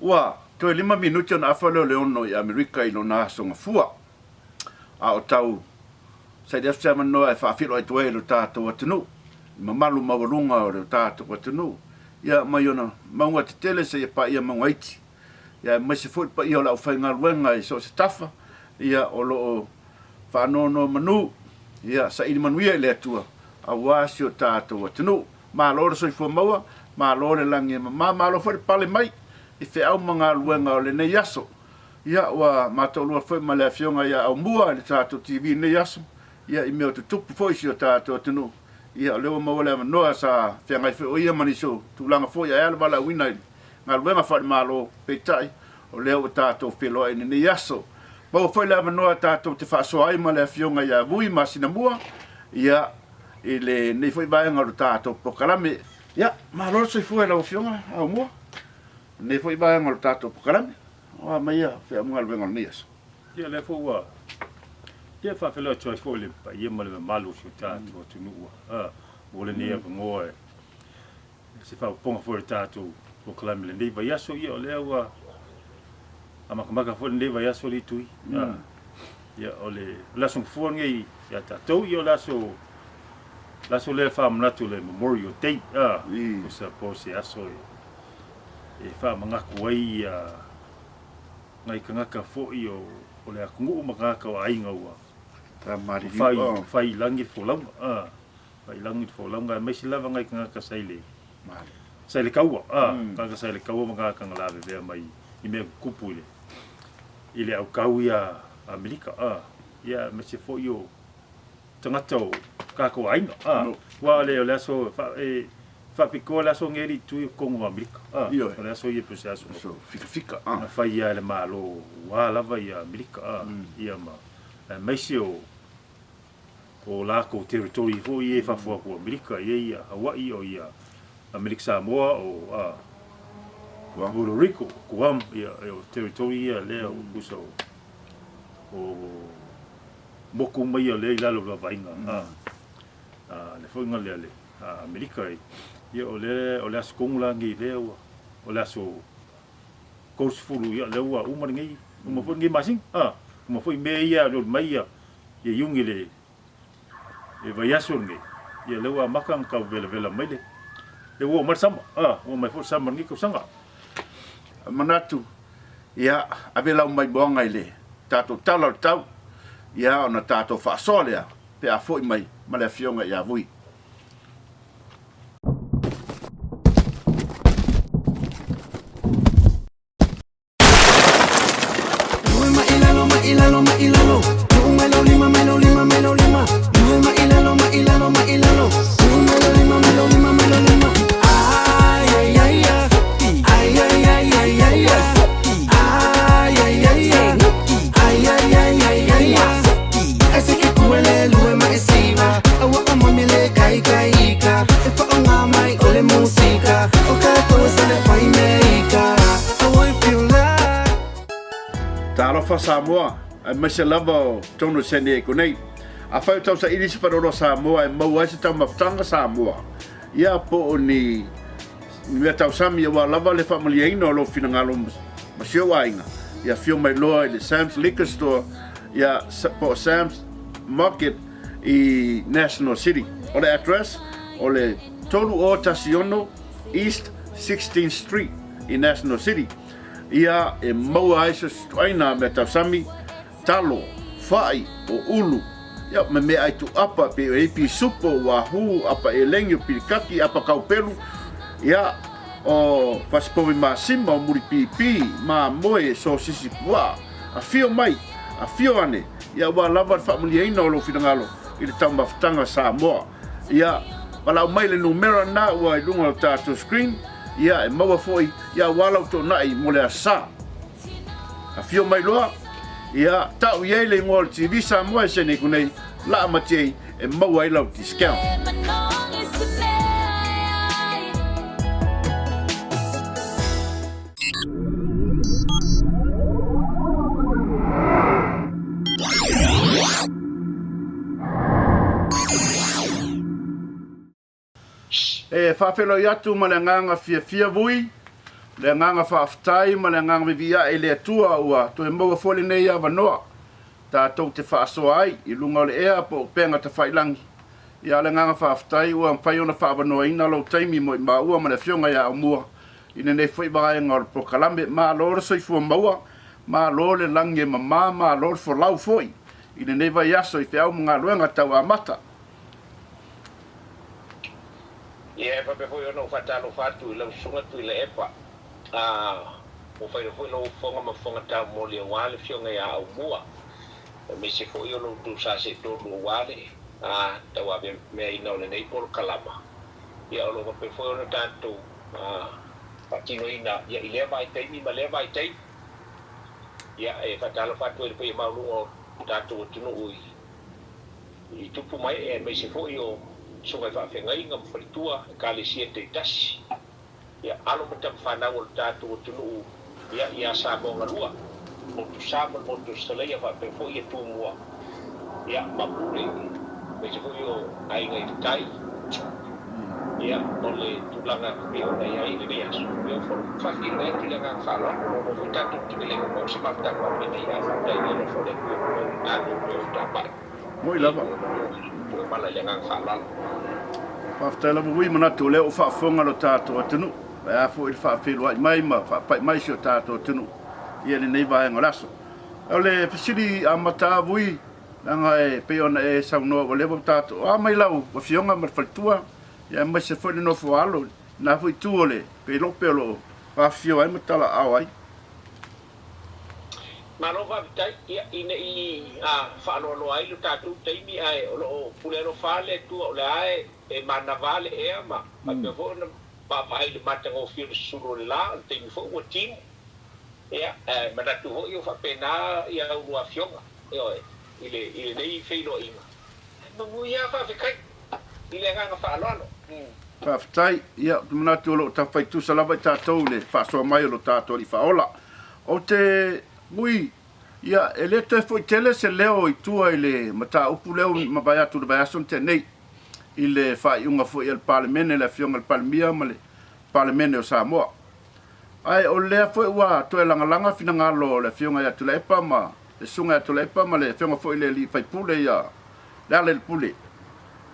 Ua toe lima minute ona afa lea o le ono i Amerika i lona aso gafua, a o tau saili atu se avanoa e faafeiloai atu ai i lo tatou atunuu, i mamalu maualuga o le tatou atunuu, ia mai ona mauga tetele seia paia mauga iti, ia aemaise foi le paia o le aufaigaluega i so o se tafa, ia o lo o faanonomanu, ia saili manuia i le Atua aua si o tatou atunuu. Malo le soifua maua, malo le lagi e mama, malo foi le pale mai i feau ma galuega o lenei aso. Ia, ua mataulua foi ma le Afioga ia Aumua i le tatou TV i lenei aso, ia i mea o tutupu foi i si o tatou atunuu. Ia, o lea ua maua le avanoa sa feagai foi o ia ma nisi o tulaga foi ae a le valaauina i galuega faale-Malo, peitai, o lea ua tatou feiloai i lenei aso. Maua foi le avanoa tatou te faasoa ai ma le Afioga ia Vui Masinamua, ia, i lenei foi vaega o le tatou polokalame. Ia, malo le soifua i lau Afioga Aumua, lenei foi vaega o le tatou polokalame. O a mai ia feau ma galuega o lenei aso. Ia, o lea foi ua ia faafeiloai atu ai foi i le paia ma le mamalu o si o tatou atunuu mo lenei avanoa e se faaopoopoga foi o le tatou polokalame i lenei vaiaso. Ia, o lea ua amatamata foi lenei vaiaso le Tui. Ia, o le aso gafua lenei ia tatou, ia o le aso le aso lea e faamanatu le Memorial Day, tusa po o se aso e faamanatu ai ia nai tagata foi o le atunuu ma tagata o aiga ua fai i lagi le folauga. Fai i lagi le folauga aemaise lava nai tagata sa i le sa i le taua, tagata sa i le taua ma tagata na lavevea mai i mea tutupu i le i le autau ia Amerika, ia aemaise foi o tagata o tatou aiga, aua o le o le aso e faapitoa le aso nei alii tui o totonu o Amerika, o le aso ia pei o se aso fikafika na fai lava e le Malo aua lava ia Amerika, ia ma aemaise o o lakou territory foi ia i fafo atu o Amerika, e i ai ia Hawaii, o ia Amerika Samoa, o a Puerto Rico, Guam, ia o territory ia lea o tusa o o moku uma ia lea i lalo o le vaavaaiga a a le foiga lea le a Amerika ia o le o le aso tonu la nei lea ua o le aso 30 ia lea ua uma lenei uma foi lenei masina a uma foi mea ia alioli mai ia ia Iuni le le vaiaso lenei, ia lea ua amata ona tau velavela mai le lea ua oo mai le sama, a, ua oo mai foi le sama o lenei tausaga. Manatu, ia, ave lau maimoaga i le tatou tala o le tau, ia, ona tatou faasoa lea pe a foi mai ma le Afioga ia Vui. Talofa Samoa, aemaise lava o totonu o San Diego nei. Afai o tausaili se faleoloa Samoa e maua ai se taumafataga Samoa, ia po o ni mea tausami aua lava le faamalieina o lou finagalo ma si ou aiga, ia afio mai loa i le Sam's Liquor Store, ia po o Sam's Market i National City. O le address o le 3016 East 16th Street i National City. Ia e maua ai so se ituaiga mea tausami, talo, fai, o ulu, ia ma meaai tuuapa pei o eipi supo, wahoo, apa elegi, o pilikaki, apa kaupelu, ia o fasipovi masima, o mulipipi, mamoe, sosisi puaa. Afio mai, afio ane, ia aua lava le faamaliaina o lou finagalo i le taumafataga Samoa. Ia, valaau mai le numera lena ua i luga o le tatou screen, ia e maua foi, ia aua lau toonai mo le Aso Sa. Afio mai loa, ia tau i ai le igoa o le TV Samoa e sene iku nei, laa matiei e maua ai lau discount. E faafeiloai atu ma le agaga fiafia vui. Le agaga faafetai ma le agaga viviiae i le Atua ua toe maua foi lenei avanoa tatou te faasoa ai i luga o le ea po o upega tafailagi. Ia o le agaga faafetai ua mafai ona faaavanoaina lou taimi mo i maua ma le Afioga ia Aumua i lenei foi vaega o le polokalame. Malo le soifua maua, malo le lagi e mama, malo le folau foi i lenei vaiaso i feau ma galuega tau amata. Ia, e faapea foi ona ou faatalofa atu i lau Susuga Tuilaepa, a ua faia foi lou fofoga ma fofoga taumoli aua le Afioga ia Aumua, aemaise foi o lo outou sa seetolu aua le tauavemeaina o lenei polokalama. Ia, o lo o faapea foi ona tatou faatinoina ia i lea vaitaimi ma lea vaitaimi. Ia, e faatalofa atu ai i le paia maualuga o le tatou atunuu i I tupu mai aemaise foi o susuga i faafeagaiga ma faletua, ekalesia taitasi, ia, alo ma tama fanau o le tatou atunuu, ia, ia Samoa galua, motu sa ma le motu Australia faapea foi ia Tumua, ia, ma Pule, aemaise foi o aiga i le tai, ia, o le tulaga e pei ona i ai lenei aso, ia, ua faafeiloai atu i le agaga faaaloalo, o lo o foi tatou te le maua se mafutaga faapenei, ae faafetai i le alofa o le Atua ua maua le tatou toe fetapai. Moi lava. Mala i le agaga faaaloalo. Faafetai lava Ui manatu o lea ua faafofoga lo tatou atunuu e a foi le faafeiloai mai ma faapai mai si o tatou atunuu i lenei vaega o le aso. O le fesili amata a Vui leaga e pei ona e saunoa ua leva tatou a mai lau afioga ma le faletua ia aemaise foi le nofo alo na foi itu o le peilope o lo o afifio ai ma talaaao ai. Malo faafetai. Ia, ina i faaloaloa ai lo tatou taimi, ae o lo o pule alofa le Atua, o lea e manava le ea ma faapea foi ona vaavaai i le matagofie o le susulu o le la, o le taimi foi ua timu. Ia, ae manatu foi o faapena a oulua afioga, ioe, i lenei feiloaiga. Ae manuia, faafetai i le agaga faaaloalo. Faafetai. Ia, ou te manatu o lo o taumafai tusa lava i tatou i le faasoa mai o lo tatou Alii Faaola. Ou te ui, ia, e le toe foi tele se leo i tua i le mataupu lea ua mavae atu i le vaiaso na tea nei, i le faaiuga foi a le Palemene, le Afioga i le Palemia ma le Palemene o Samoa. Ae o lea foi ua toe lagalaga finagalo o le Afioga ia Tuilaepa ma le Susuga ia Tuilaepa ma le Afioga foi i le Alii Faipule ia Lealailepule.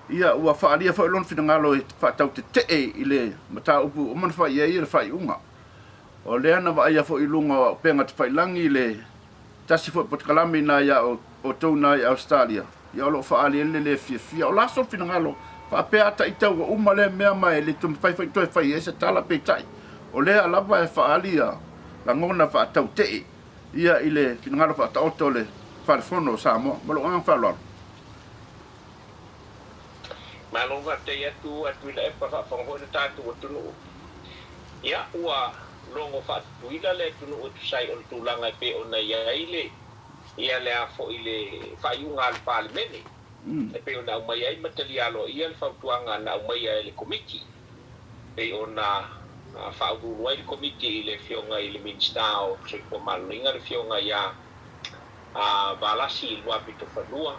Ia, ua faaalia foi lona finagalo e faatautetee i le mataupu ua uma ona fai i ai le faaiuga. O lea na vaaia foi i luga o Auupega Tafailagi le tasi foi polokalame i ina ia outou i ina i Ausetalia, ia o lo o faaali ai le le fiafia. O le a sou finagalo faapea a ita ua uma lea mea ma e le toe mafai foi ona toe fai ai se tala peitai o lea lava e faaali ia lagona faatautee ia i le finagalo faataoto o le Fale Fono o Samoa. Ma lou agaga faaaloalo. Malo faafetai atu a Tuilaepa faafofoga foi lo tatou atunuu. Ia ua logo faatutuila le atunuu e tusa ai o le tulaga e pei ona i ai le ia le a foi le faaiuga a le Palemene e pei ona aumai ai ma talia aloaia le fautuaga na aumaia e le Komiti e pei ona faauluulu ai le Komiti i le Afioga i le Minisita o Soifua Maloloina le Afioga ia Valasi Luapitofanua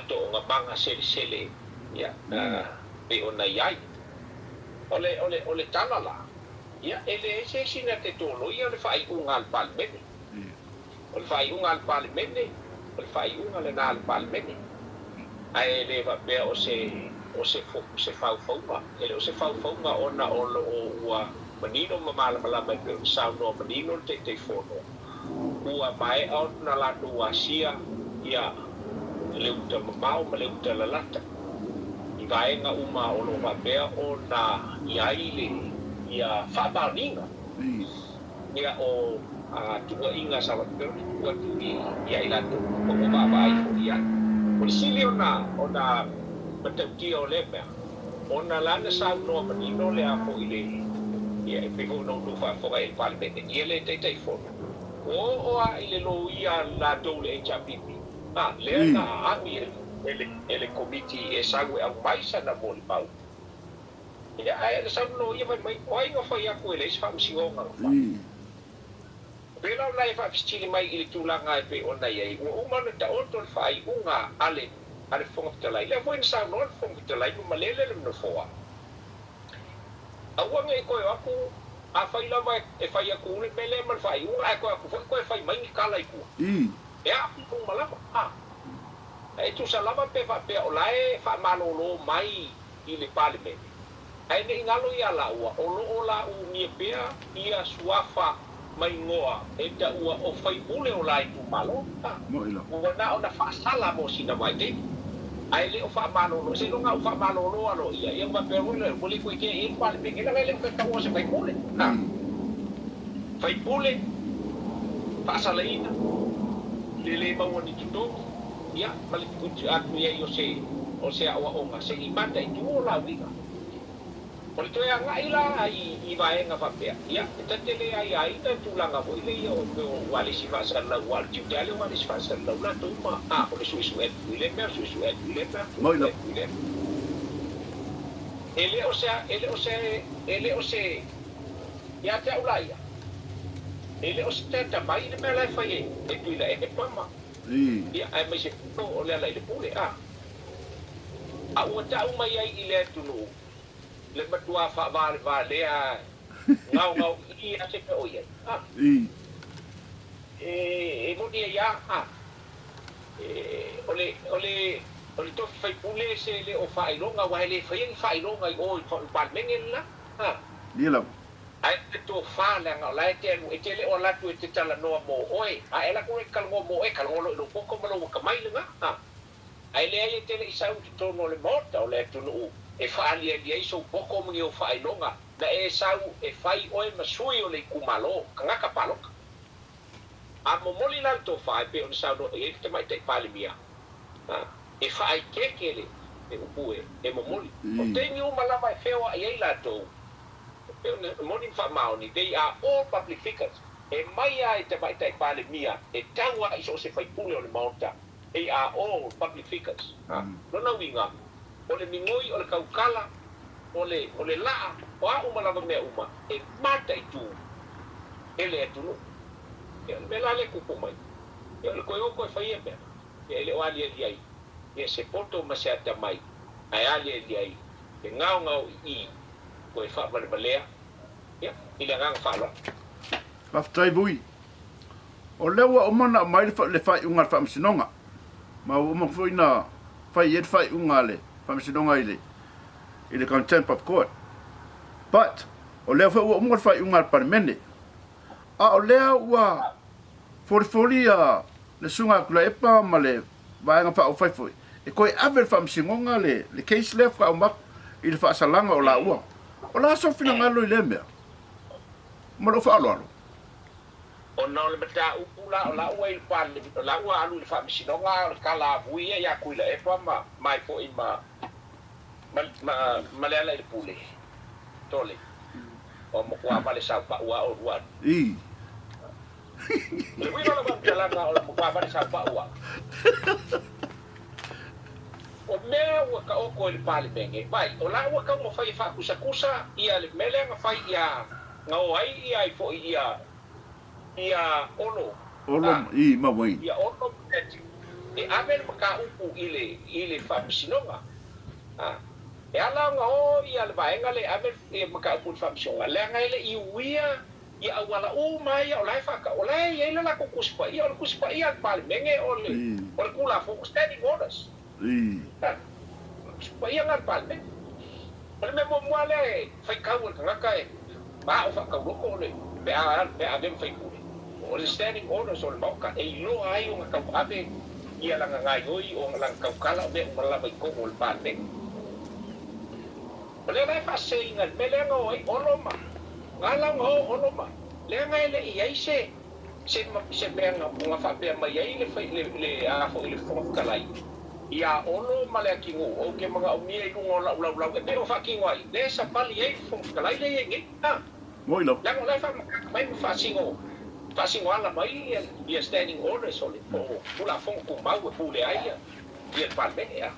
Toogamaga Selesele ia pei ona i ai. O le o le o le tala la, ia e leai se isi na te toloia le faaiuga a le Palemene. O le faaiuga a le Palemene, o le faaiuga lena a le Palemene. Ae le faapea o se, o se, se faufauga. E le o se faufauga ona o lo o ua manino ma malamalama e pei ona saunoa manino le Taitaifono, ua maea ona latou asia ia le uta mamao ma le uta lalata i vaega uma o lo o faapea ona i ai le ia faamaoniga. Ia o tuuaiga sa faapea ona tuu atu ia i latou ma ua vaavaai foi i ai. O le sili ona matautia o lea mea, ona la na saunoa manino le a foi le, ia e pei foi ona outou faafofoga i le Palemene, ia le Taitaifono, ua oo lava i le loia a latou le HRPP, a, lea na aami e le Komiti e sau e aumai sana molimau. Ia, ae na sau le loia fai mai, o ai na fai atu e leai se faamasinoga na fai? Pela ona e faafesili mai i le tulaga e pei ona i ai, ua uma ona taoto le faaiuga a le a le Fofoga Fetalai. Lea foi na saunoa le Fofoga Fetalai ma malele le nofoa, Aua ne i toe o atu Afai lava e fai atu le mea lea ma le faaiuga ae toe atu foi toe fai mai ni tala i tua. E aafia uma lava. A. E tusa lava pe faapea o la e faamalolo mai i le Palemene, ae ne i galo ia laua o lo o la umia pea ia suafa ma igoa e taua o faipule o la itumalo. A. Ua na ona faasala mo sina vaitaimi, ae le o faamalolo. Seiloga ua faamalolo aloaia ia ona faapea foi lea, ua le toe kea i ai le Palemene, leaga e le o toe taua o se faipule. A. Faipule, faasalaina, le le maua ni totogi, ia, ma le tuutuu atu i ai o se, o se aoaoga se i mataitu o la uiga. O le toe agai la i vaega faapea, ia, e ta te le aiaina le tulaga foi lea o ua le isi faasalalau, aua o le tiute lava lea ua le isi faasalalau latou ma, a, o le suesue atu i lea mea, o le suesue atu i lea mea, suesue atu i lea mea. E le o se, e le o se, e le o se, ia te au la ia, e le o se atamai le mea la e fai e Tuilaepa ma, ia, aemaise foi o Lealailepule, a. A ua tau mai ai i le atunuu le matua faavalevalea gaogao ii a se mea o i ai. A. E moni ai a, a. O le, o le, o le tofi faipule se le o faailoga, aua e le faia ni faailoga i o i le Palemene le la. A. Ia lava. Ae o le tofa leaga o la e te alu, e te le o alu atu e te talanoa mo oe. A e alu atu loa e te talanoa mo oe, talanoa loa i lou poto ma lou atamai lena. A. Ae leai e te le i sau i totonu o le Maota o le atunuu e faaaliali ai sou poto ma ni ou faailoga, na e sau e fai oe ma sui o le itumalo, tagata palota. A momoli la le tofa e pei ona saunoa i ai le Tamaitai Palemia, e faaeteete le upu e momoli. O taimi uma lava e feoai ai latou, e pei ona moni ma faamaoni, they are all public figures, e mai lava i Tamaitai Palemia e tau lava i so o se faipule o le Maota. They are all public figures. Lona uiga, o le migoi, o le taukala, o le, o le laa, o a uma lava mea uma, e mataitu e le atunuu. Ia, o le mea la lea e tupu mai, ia o le toe o toe fai ia mea, ia e le o aliali ai ia se poto ma se atamai, ae aliali ai le gaogao ii toe faavalevalea, ia, i le agaga faaaloalo. Faafetai Vui. O lea ua uma ona aumai le faaiuga a le Faamasinoga, ma ua uma foi ona fai i ai le faaiuga a le Faamasinoga i le i le Contempt of Court. But, o lea foi ua uma le faaiuga a le Palemene. A o lea ua folifoli le Susuga a Tuilaepa ma le Vaega Faaupufai foi e toe ave i le Faamasinoga le case lea faatoa uma atu i le faasalaga o laua. O le a sou finagalo i lea mea? Ma lou faaaloalo. Ona o le mataupu la o la ua i le Palemene, o la ua alu i le Faamasinoga a o le tala avui ia ia Tuilaepa ma mai foi ma ma ma Lealailepule, Tole, ua matua vale saupau a oulua atu. I. O le uiga o lau faamatalaga o le matua vale saupau a. O mea ua taoto i le Palemene, vaai, o la ua taumafai e faatusatusa ia le mea lea na fai ia Na o ai ia ai foi ia ia Olo Olo a i ma Wayne. Ia Olo ma Matthew e ave le mataupu i le i le Faamasinoga. A e ala ona o ia le vaega lea e ave le mataupu i le Faamasinoga leaga e le i uia ia auala uma ia o la e faatau o la e i ai le latou Tusi Paia. O le Tusi Paia a le Palemene o le o le Tulafono, Standing Orders. A Tusi Paia lena a le Palemene. O le mea muamua lea e faitau e le tagata e mao faatauloto o le pe a pe a ave ma faipule, o le standing orders o le Maota e iloa ai ona tauave ia lana gaioi o lana tautala o mea uma lava i totonu o le Palemene. O lea la e faaseseina i le mea lea na o ai Olo ma na ala ona o Olo ma leaga e le i i ai se se se mea na faapea mai ai le le le a foi le Fofoga Fetalai Ia Olo ma Leatinuu, ou te manaomia i luga o lau laulau e pei ona faatino ai, lea e savali ai le Fofoga Fetalai lea e i ai nei. A! Moi lava. Leaga o la e faamatala mai ma faasino, faasino ala mai ia, ia Standing Orders o le, o Tulafono Tumau e pule ai ia, ia le Palemene. A!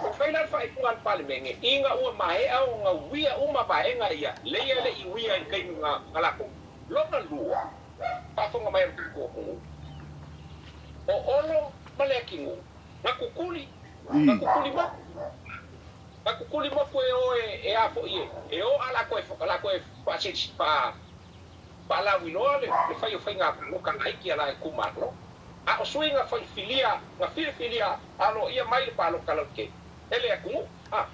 Ua fai la le faaiuga a le Palemene, ina ua maea ona uia uma vaega ia, leia e le i uia i le taimi na, na latou. Lona lua, faafofoga mai a le tatou atunuu. O Olo ma Leatinuu, na kukuli, na kukuli mai. Ka kukuli moku e o e e a foi e e o a la koe la koe faasilisi faa faalauiloa le le fai o faiga paloka laiti a la itumalo. A o sui na faifilia na filifilia aloaia mai le paloka lautele e le atunuu. A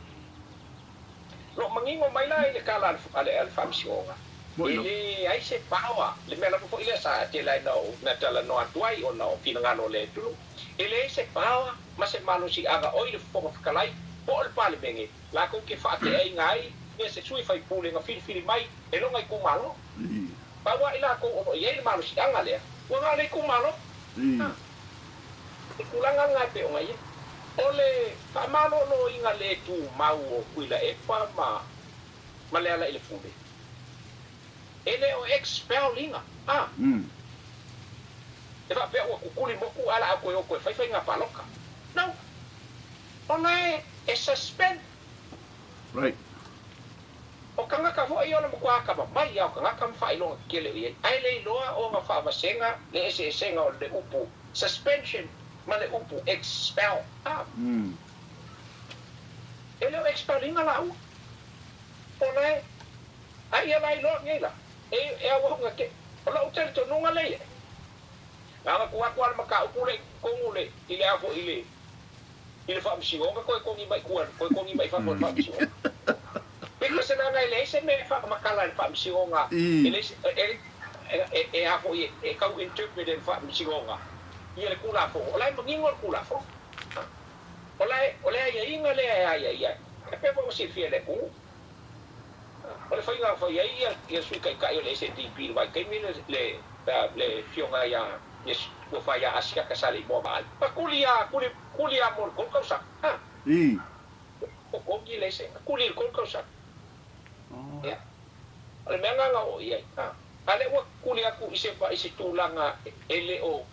Lo manino mai la i le tala a le a le Faamasinoga, e leai se power, le mea lava foi lea sa tele ai na talanoa atu ai ona o finagalo o le atunuu, e leai se power ma se malosiaga oi le Fofoga Fetalai po o le Palemene latou te faateaina ai ia se sui faipule na filifili mai e lona itumalo. Pau lava i latou o lo o i ai le malosiaga lea, ua na o le itumalo. O le tulaga lena e pei ona i ai. O le faamaloloina le tumau o Tuilaepa ma ma Lealailepule, e le o expel ina, a. E faapea ua kukuli moku ae la a toe o toe fai faiga palota. No. Ona e e suspend. Right. O tagata foi ia o le matua atamamai lava o tagata ma faailoga tetele o i ai, ae le iloa ona faavasega le eseesega o le upu suspension ma le upu expel. A. E le o expel ina laua. O la e, a ia la iloa nei la, e, e auau na te, o lou talitonuga lea i ai, na ona tuu atu lava le mataupu lea i totonu le, i le a foi i le, i le faamasinoga toe togi mai tua, toe togi mai fafo e le faamasinoga. Because leaga e leai se mea e faamatala e le faamasinoga, e leai se, e, e, e a foi, e tau interpret e le faamasinoga ia le Tulafono. O la e manino le Tulafono. O la e, o le aiaiga lea e aiaia ai, e pei foi ona silafia e le atunuu. O le faiga na fai ai ia, ia Sui Taitai o le SNDP i le vaitaimi le, le, le Afioga ia ua fai ia Asiata Saleimoa Vaai. Na kuli a, kuli, kuli a mo le tolu tausaga. Ha. Totogi le ese, na kuli i le tolu tausaga. Ia. O le mea lena na oo i ai. Ha. A lea ua kuli atu i se, i se tulaga e le o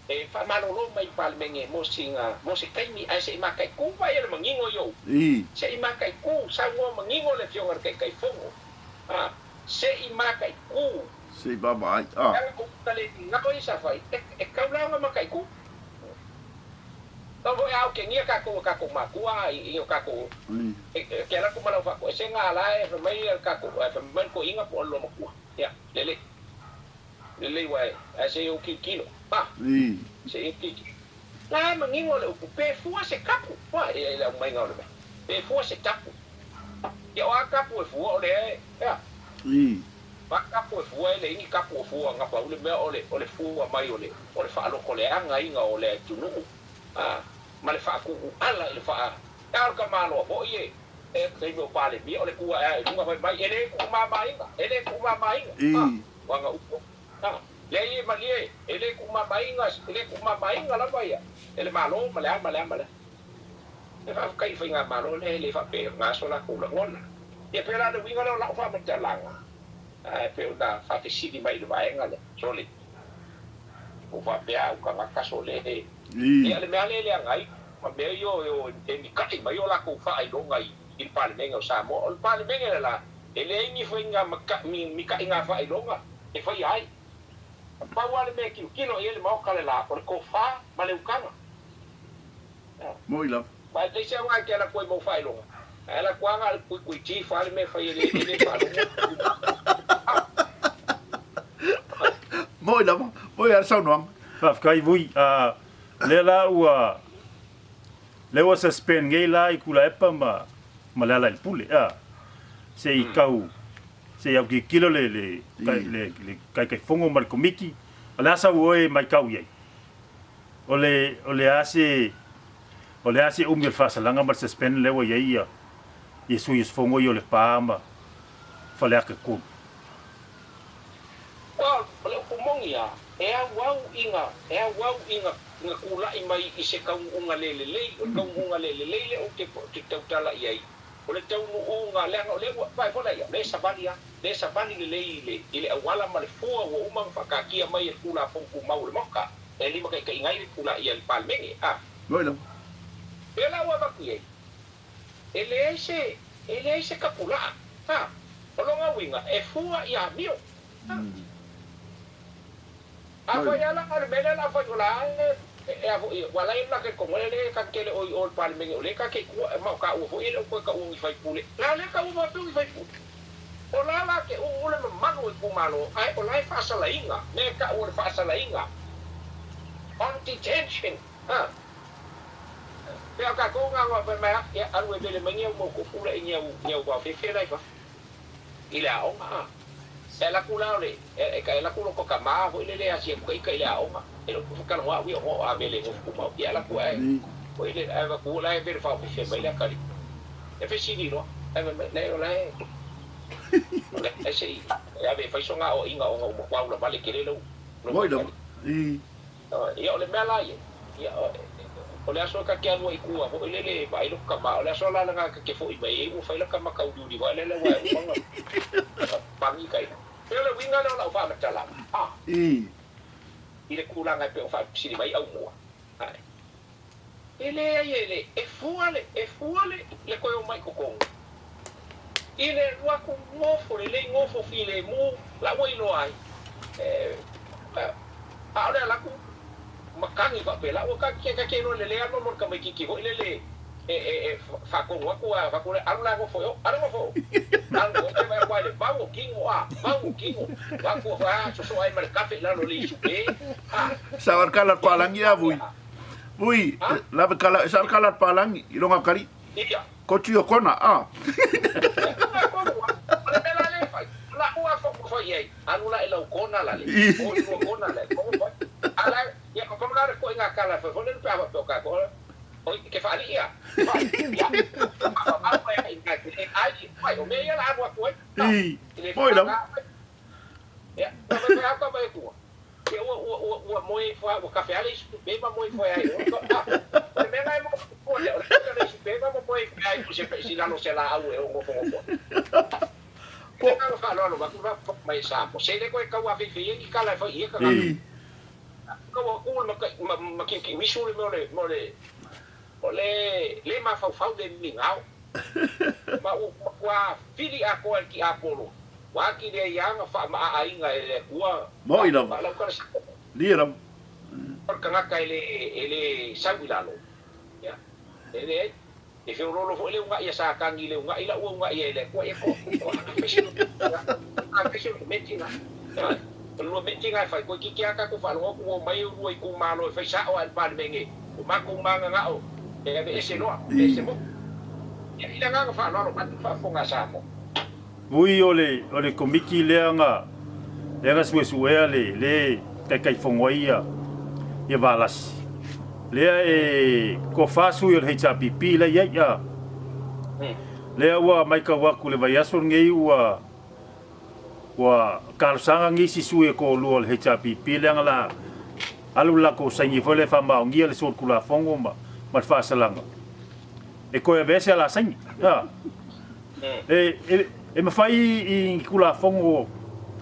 e faamalolo mai i le Palemene mo sina, mo se taimi, ae se i mataitu vaai le manino i ou. Se i mataitu, saunoa manino le Afioga i le Taitaifono. Ha. Se i mataitu. Se i vaavaai, a. Leaga o uta le lingao ia sa fai, e, e tau la ona mataitu. Tau foi a okegia tatou e tatou matua i, i o tatou, e, e ke ala atu ma lau faatoesega a la e fai mai le tatou, e fai mai le toeaina po o le loomatua. Ia, lelei. Lelei ua e, ae se i ou tilotilo. A! Se i ou tilotilo. La e manino le upu, pe fua se tapu. Ua, e i le aumaiga o le mea. Pe fua se tapu. Ia o a tapu e fua o lea e, ea? O a tapu e fua e leai ni tapu o fua na pau le mea o le, o le fua mai o le, o le faalotoleagaina o le atunuu, a, ma le faatuuala i le faa, a o le tamaloa foi e, e taimi o Palemia o le tu ae ae i luga fai mai, e le tuumamaina, e le tuumamaina, a, o ana upu. A, leai e malie, e le tuumamaina, e le tuumamaina lava ia e le Malo ma le a ma le a ma le a. E faafetai i faigamalo lea e le faapea ona aso latou lagona. Ia pei la o le uiga lea o lau faamatalaga, ae pei ona faafesili mai i le vaega lea, sole, ua faapea au tagata sole e. Ia le mea lea e leaga ai ma mea ia o e mika'i mai o latou faailoga i le Palemene o Samoa. O le Palemene le la, e leai ni faiga mika'iga faailoga e faia ai. Na pau lava le mea e tilotilo i ai le Maota le la, o le tofa ma le utaga. Moi lava. Ma e leai se aoga e te ala atu ai ma ou faailoga. Ae ala atu lava na o le kuikuiti fa le mea e fai e le, e le faalogo. Moi lava. Moi lava le saunoaga. Faafetai Vui. A lea la ua lea ua suspend nei la i Kulaepa ma ma Lealailepule a se i tau se i autilotilo le le le le Taitaifono ma le Komiti. O le a sau oe e maitau i ai? O le, o le a se, o le a se umi o le faasalaga ma le suspend lea ua i ai ia, ia sui usufono ia o Lepa ma Faleata 3? Well, o le upu moni lava, e auau ina, e auau ina, ina tulai mai i se taunuuga le lelei, o le taunuuga le lelei lea ou te, ou te tautala i ai, o le taunuuga, leaga o lea ua, vaai foi la ia, o lea e savali lava, lea e savali lelei i le, i le auala ma le fua ua uma ona faataatia mai e le Tulafono Tumau o le Maota. E limataitaiina ai le tulaia i le Palemene, a. Moi lava. Pea la ua avatu i ai, e leai se, e leai se tapulaa, a. O lona uiga, e fua i amio, a. Afai lava la o le mea lea o le a fai o la e E a foi, ua la e lake komo le le ka kele o i o le Palemene o le ka ke kua e ma o ka ua foi e le o koe ka ua ni faipule. La le ka ua faapea ni faipule. O la la ke u u le mamalu o itumalo ae o la e faasalaina, mea e tau o le faasalaina, on detention, ha. Pea o tatou na loa fai mai a, ia alu e vele mai ni au mau kopu la i ni au, ni au vaofefe la i fafo. I le aoga, a. E ala atu la o le, e ala atu loko tama foi lele e asi atu ka ita i le aoga, e le o talanoa au ia ona o a vele nofo tumau. Ia ala atu ae, foi lele, ae avatu la e vele vaofefe mai le atalii. E fesili loa, ae fai mai, Leai o la e, o la e se i ave e fai sona aoaiga ona ua matua ulavale tele lou, lou Moi lava. atalii. I. Ia, o le mea la ia, ia, o le aso ta te alu ai i tua foi lele e vaai lou tama, o le aso la lena ta te foi mai ai ua fai lata mata uliuli foi lele aua e uma ona pani ka ina. Pei o le uiga lea o lau faamatalaga, a, I. i le tulaga e pei ona faafesili mai aumua. Ae. E leai e le, e fua le, e fua le, le toe omai i totonu. I le alu atu nofo lelei, nofo filemu, la ua iloa ai. E, ʻaʻole ala atu matagi faapela, ua ta te, ta te iloa lelei lava mo le tamaititi foi lele e, e, e faatonu atu a avatu le, alu la e nofo i o, alu nofo i o. Alu nofo i o, te vaai atu lava i le vau o tino, a, vau o tino. Vaai atu a, sosoa ai ma le kafe i lalo o le isupe, a. Savalakala le palangi a vui. Vui, lave kala, savalakala le palangi i longa kali. Ia. Ko tui o kona, a. O le mea la lea e fai, o la'u a fai fai i ai, alu la i lau kona la le, o i lua kona la, o fai. A la, ia, o pau la le koʻi ngā kala e fai foi le pe a faapea o kākou, oi, ke faalii a, faalii, ia, faamamau mai ai i nā e ai, fai, o mea ia la alu atu ai, I, i le moi lava. whakangā mai. Ia, ua fai fai au ka vai atua. Ia ua, ua, ua, ua moe ifo a, ua kafe ale isi tupe ma moe ifo ai. O, a, o le mea la e mo ua le, o le kafe ale isi tupe ma moe ifo ai i se, si lalo se la au e o ngofo ngofo. Po. Le agaga faaaloalo avatu la fo mai e Samoa. Se le koe tau afeifei ai ni kala e fai i ia tagata. I. Tau atu le matai, ma, ma kiukiuisu le mea o le, mea o le, o le le mafaufau le migao. Ma ua matua fili atoa e le tiapolo, ua atili ai lava ona faamaaaina e le Atua Moi lava. lau tala. Lia lava. O le tagata e le, e le sau i lalo, ia, e leai. E feoloolo foi le unaʻi a Satani i le unaʻi la ua unaʻi ai e le Atua, ia ko, ko a fai se, a fai se meeting a. O le lua meeting a e fai, toeitiiti lava tatou faalogo atu ua omai lua itumalo e fai sao lava i le Palemene, o matou mananao e aveese loa, aveese motu. Ia, i le agaga faaaloalo vaeatu le faafofoga a Samoa. Ui o le o le komiti lea na lea na suesuea le le Taitaifono ai ia ia Valasi lea e toafa sui o le HRPP la i ai a lea ua maitau atu le vaiaso lenei ua Ua talosaga nisi sui e toalua o le HRPP leaga la alu le latou saini foi lea e faamaonia le solitulafono ma le faasalaga e toe aveese a la saini. E, e mafai i ni tulafono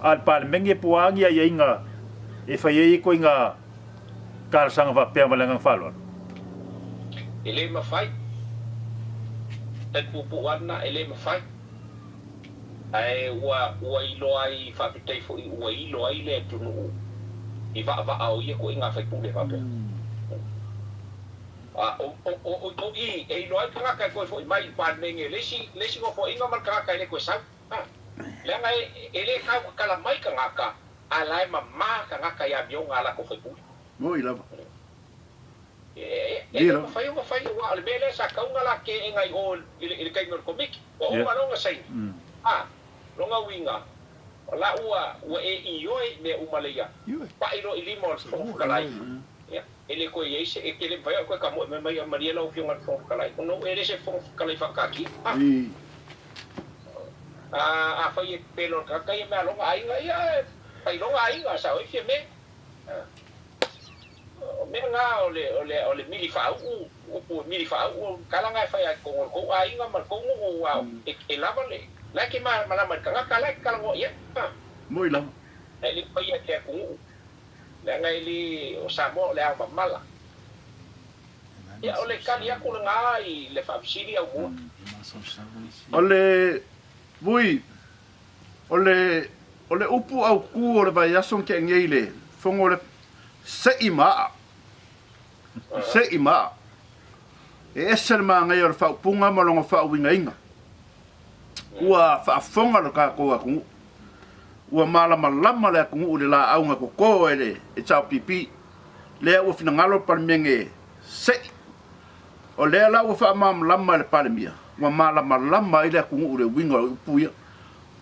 a le Palemene po o a ni aiaiga e fai ai ituaiga talosaga faapea ma le agaga faaaloalo? E le mafai. Tai puupuu lava lena, e le mafai. Ae ua, ua iloa ai, faafetai foi ua ilo ai le atunuu i vaavaa o ia koʻiga faipule faapea. A, o, o, o, o i, e iloa ai le tagata e toe foi mai i le Palemene, le isi, le isi nofoaiga ma le tagata e le toe sau. A, leaga e, e le tautatala mai tagata, a la e mamā tagata i amioga a latou faipule. Moi lava. E le mafai ona fai aua o le mea lea sa tau ona la keega i o i le taimi o le Komiti. Ua uma loa ona saini. A, lona uiga, o la ua ua e ioe i mea uma leia, pai loa i lima o le Fofoga Fetalai. Ia, e le toe i ai se, e te le mafai ona toe tamoe mai mai malie lau Afioga i le Fofoga Fetalai, ona ua e le se Fofoga Fetalai faataatia. A, a, afai e pepelo le tagata ia mea a lona aiga, ia, e fai lona aiga, sao ai Fiame. A. O mea na o le, o le, o le mili faauu, upu e mili faauu, o tala na e fai ai totonu o le tou aiga ma le tou nuu, aua e, e lava le, la e te malamalama i le tagata la e te talanoa i ai. Ha. Moi lava. E le paia i le atunuu, leaga e le, o Samoa o le ao mamala. Ia, o le tali atu lena i le faafesili aumua. O le, vui, o le, o le upu autū o le vaiaso na tea nei i le fono o le, Seʻi ma aʻa. Se'i ma aa. E ese le māgaia o le faaupuga ma lona faauigaina. Ua faafofoga lo tatou atunuu. Ua malamalama le atunuu i le laau na toto e le HRPP. Lea ua finagalo le Palemene e se'i. O lea la ua faamalamalama e le Palemia, ua malamalama ai le atunuu i le uiga o upu ia.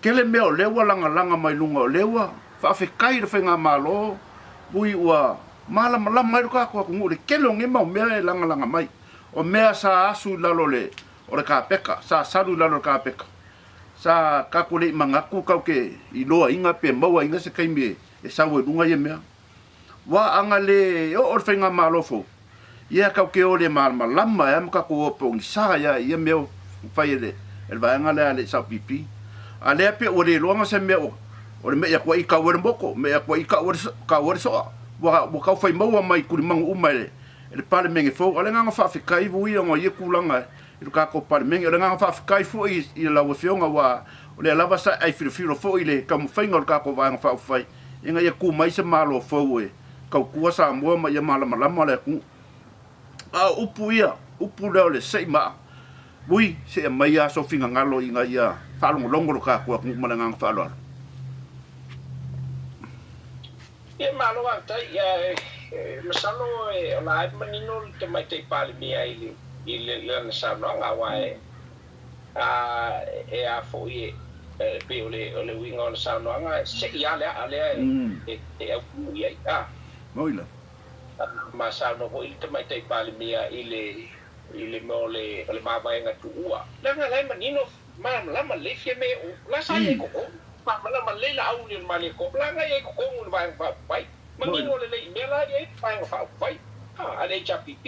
Tele mea o lea ua lagalaga mai luga o lea ua faafetai i le Faigamalo ui ua malamalama ai lo tatou atunuu i le tele o nei mau mea e lagalaga mai. O mea sa asu i lalo o le kapeta, sa salu i lalo o le kapeta, sa tatou le i manatu tatou te iloaina pe mauaina se taimi e sau ai luga ia mea. Ua a na le oo le faigamalo fou, ia tatou te o le malamalama ai ma tatou o pogisa ai i ia mea ua fai e le vaega lea a le SLPP. A lea pe ua le iloa na se mea o le me'i atu ai i tau ai le moto, me'i atu ai i tau ai le soa. Ua tau fai maua mai i tulimanu uma e le Palemene fou. A o le agaga faafetai foi ona o ia tulaga i lo tatou Palemene. O le agaga faafetai foi i lau Afioga aua o lea lava sa e aifilofilo foi i le taumafaiga o le tatou Vaega Faaupufai ina ia tu mai se Malo fou e tautua Samoa ma ia malamalama le atunuu. A o upu ia, upu lea o le se'i maa, ui, se i aumai lava sou finagalo ina ia faalogologo lo tatou atunuu ma le agaga faaaloalo. Ia, malo faafetai. Ia, masalo o la e manino le Tamaitai Palemia i lana saunoaga, aua e A e a foi e pei o le o le uiga o le saunoaga e seʻi lava le aʻa lea e e aupū i ai, a. Moi la. Ma saunoa foi le Tamaitai Palemia i le i le mea o le o le mavaega tuua. Leaga la e manino malamalama lelei Fiame o la sa i ai i totonu. Malamalama lelei Laauli o le Malietoa la na i ai i totonu i le Vaega Faaupufai. Manino lelei i mea la e i ai le Vaega Faaupufai a a le HRPP.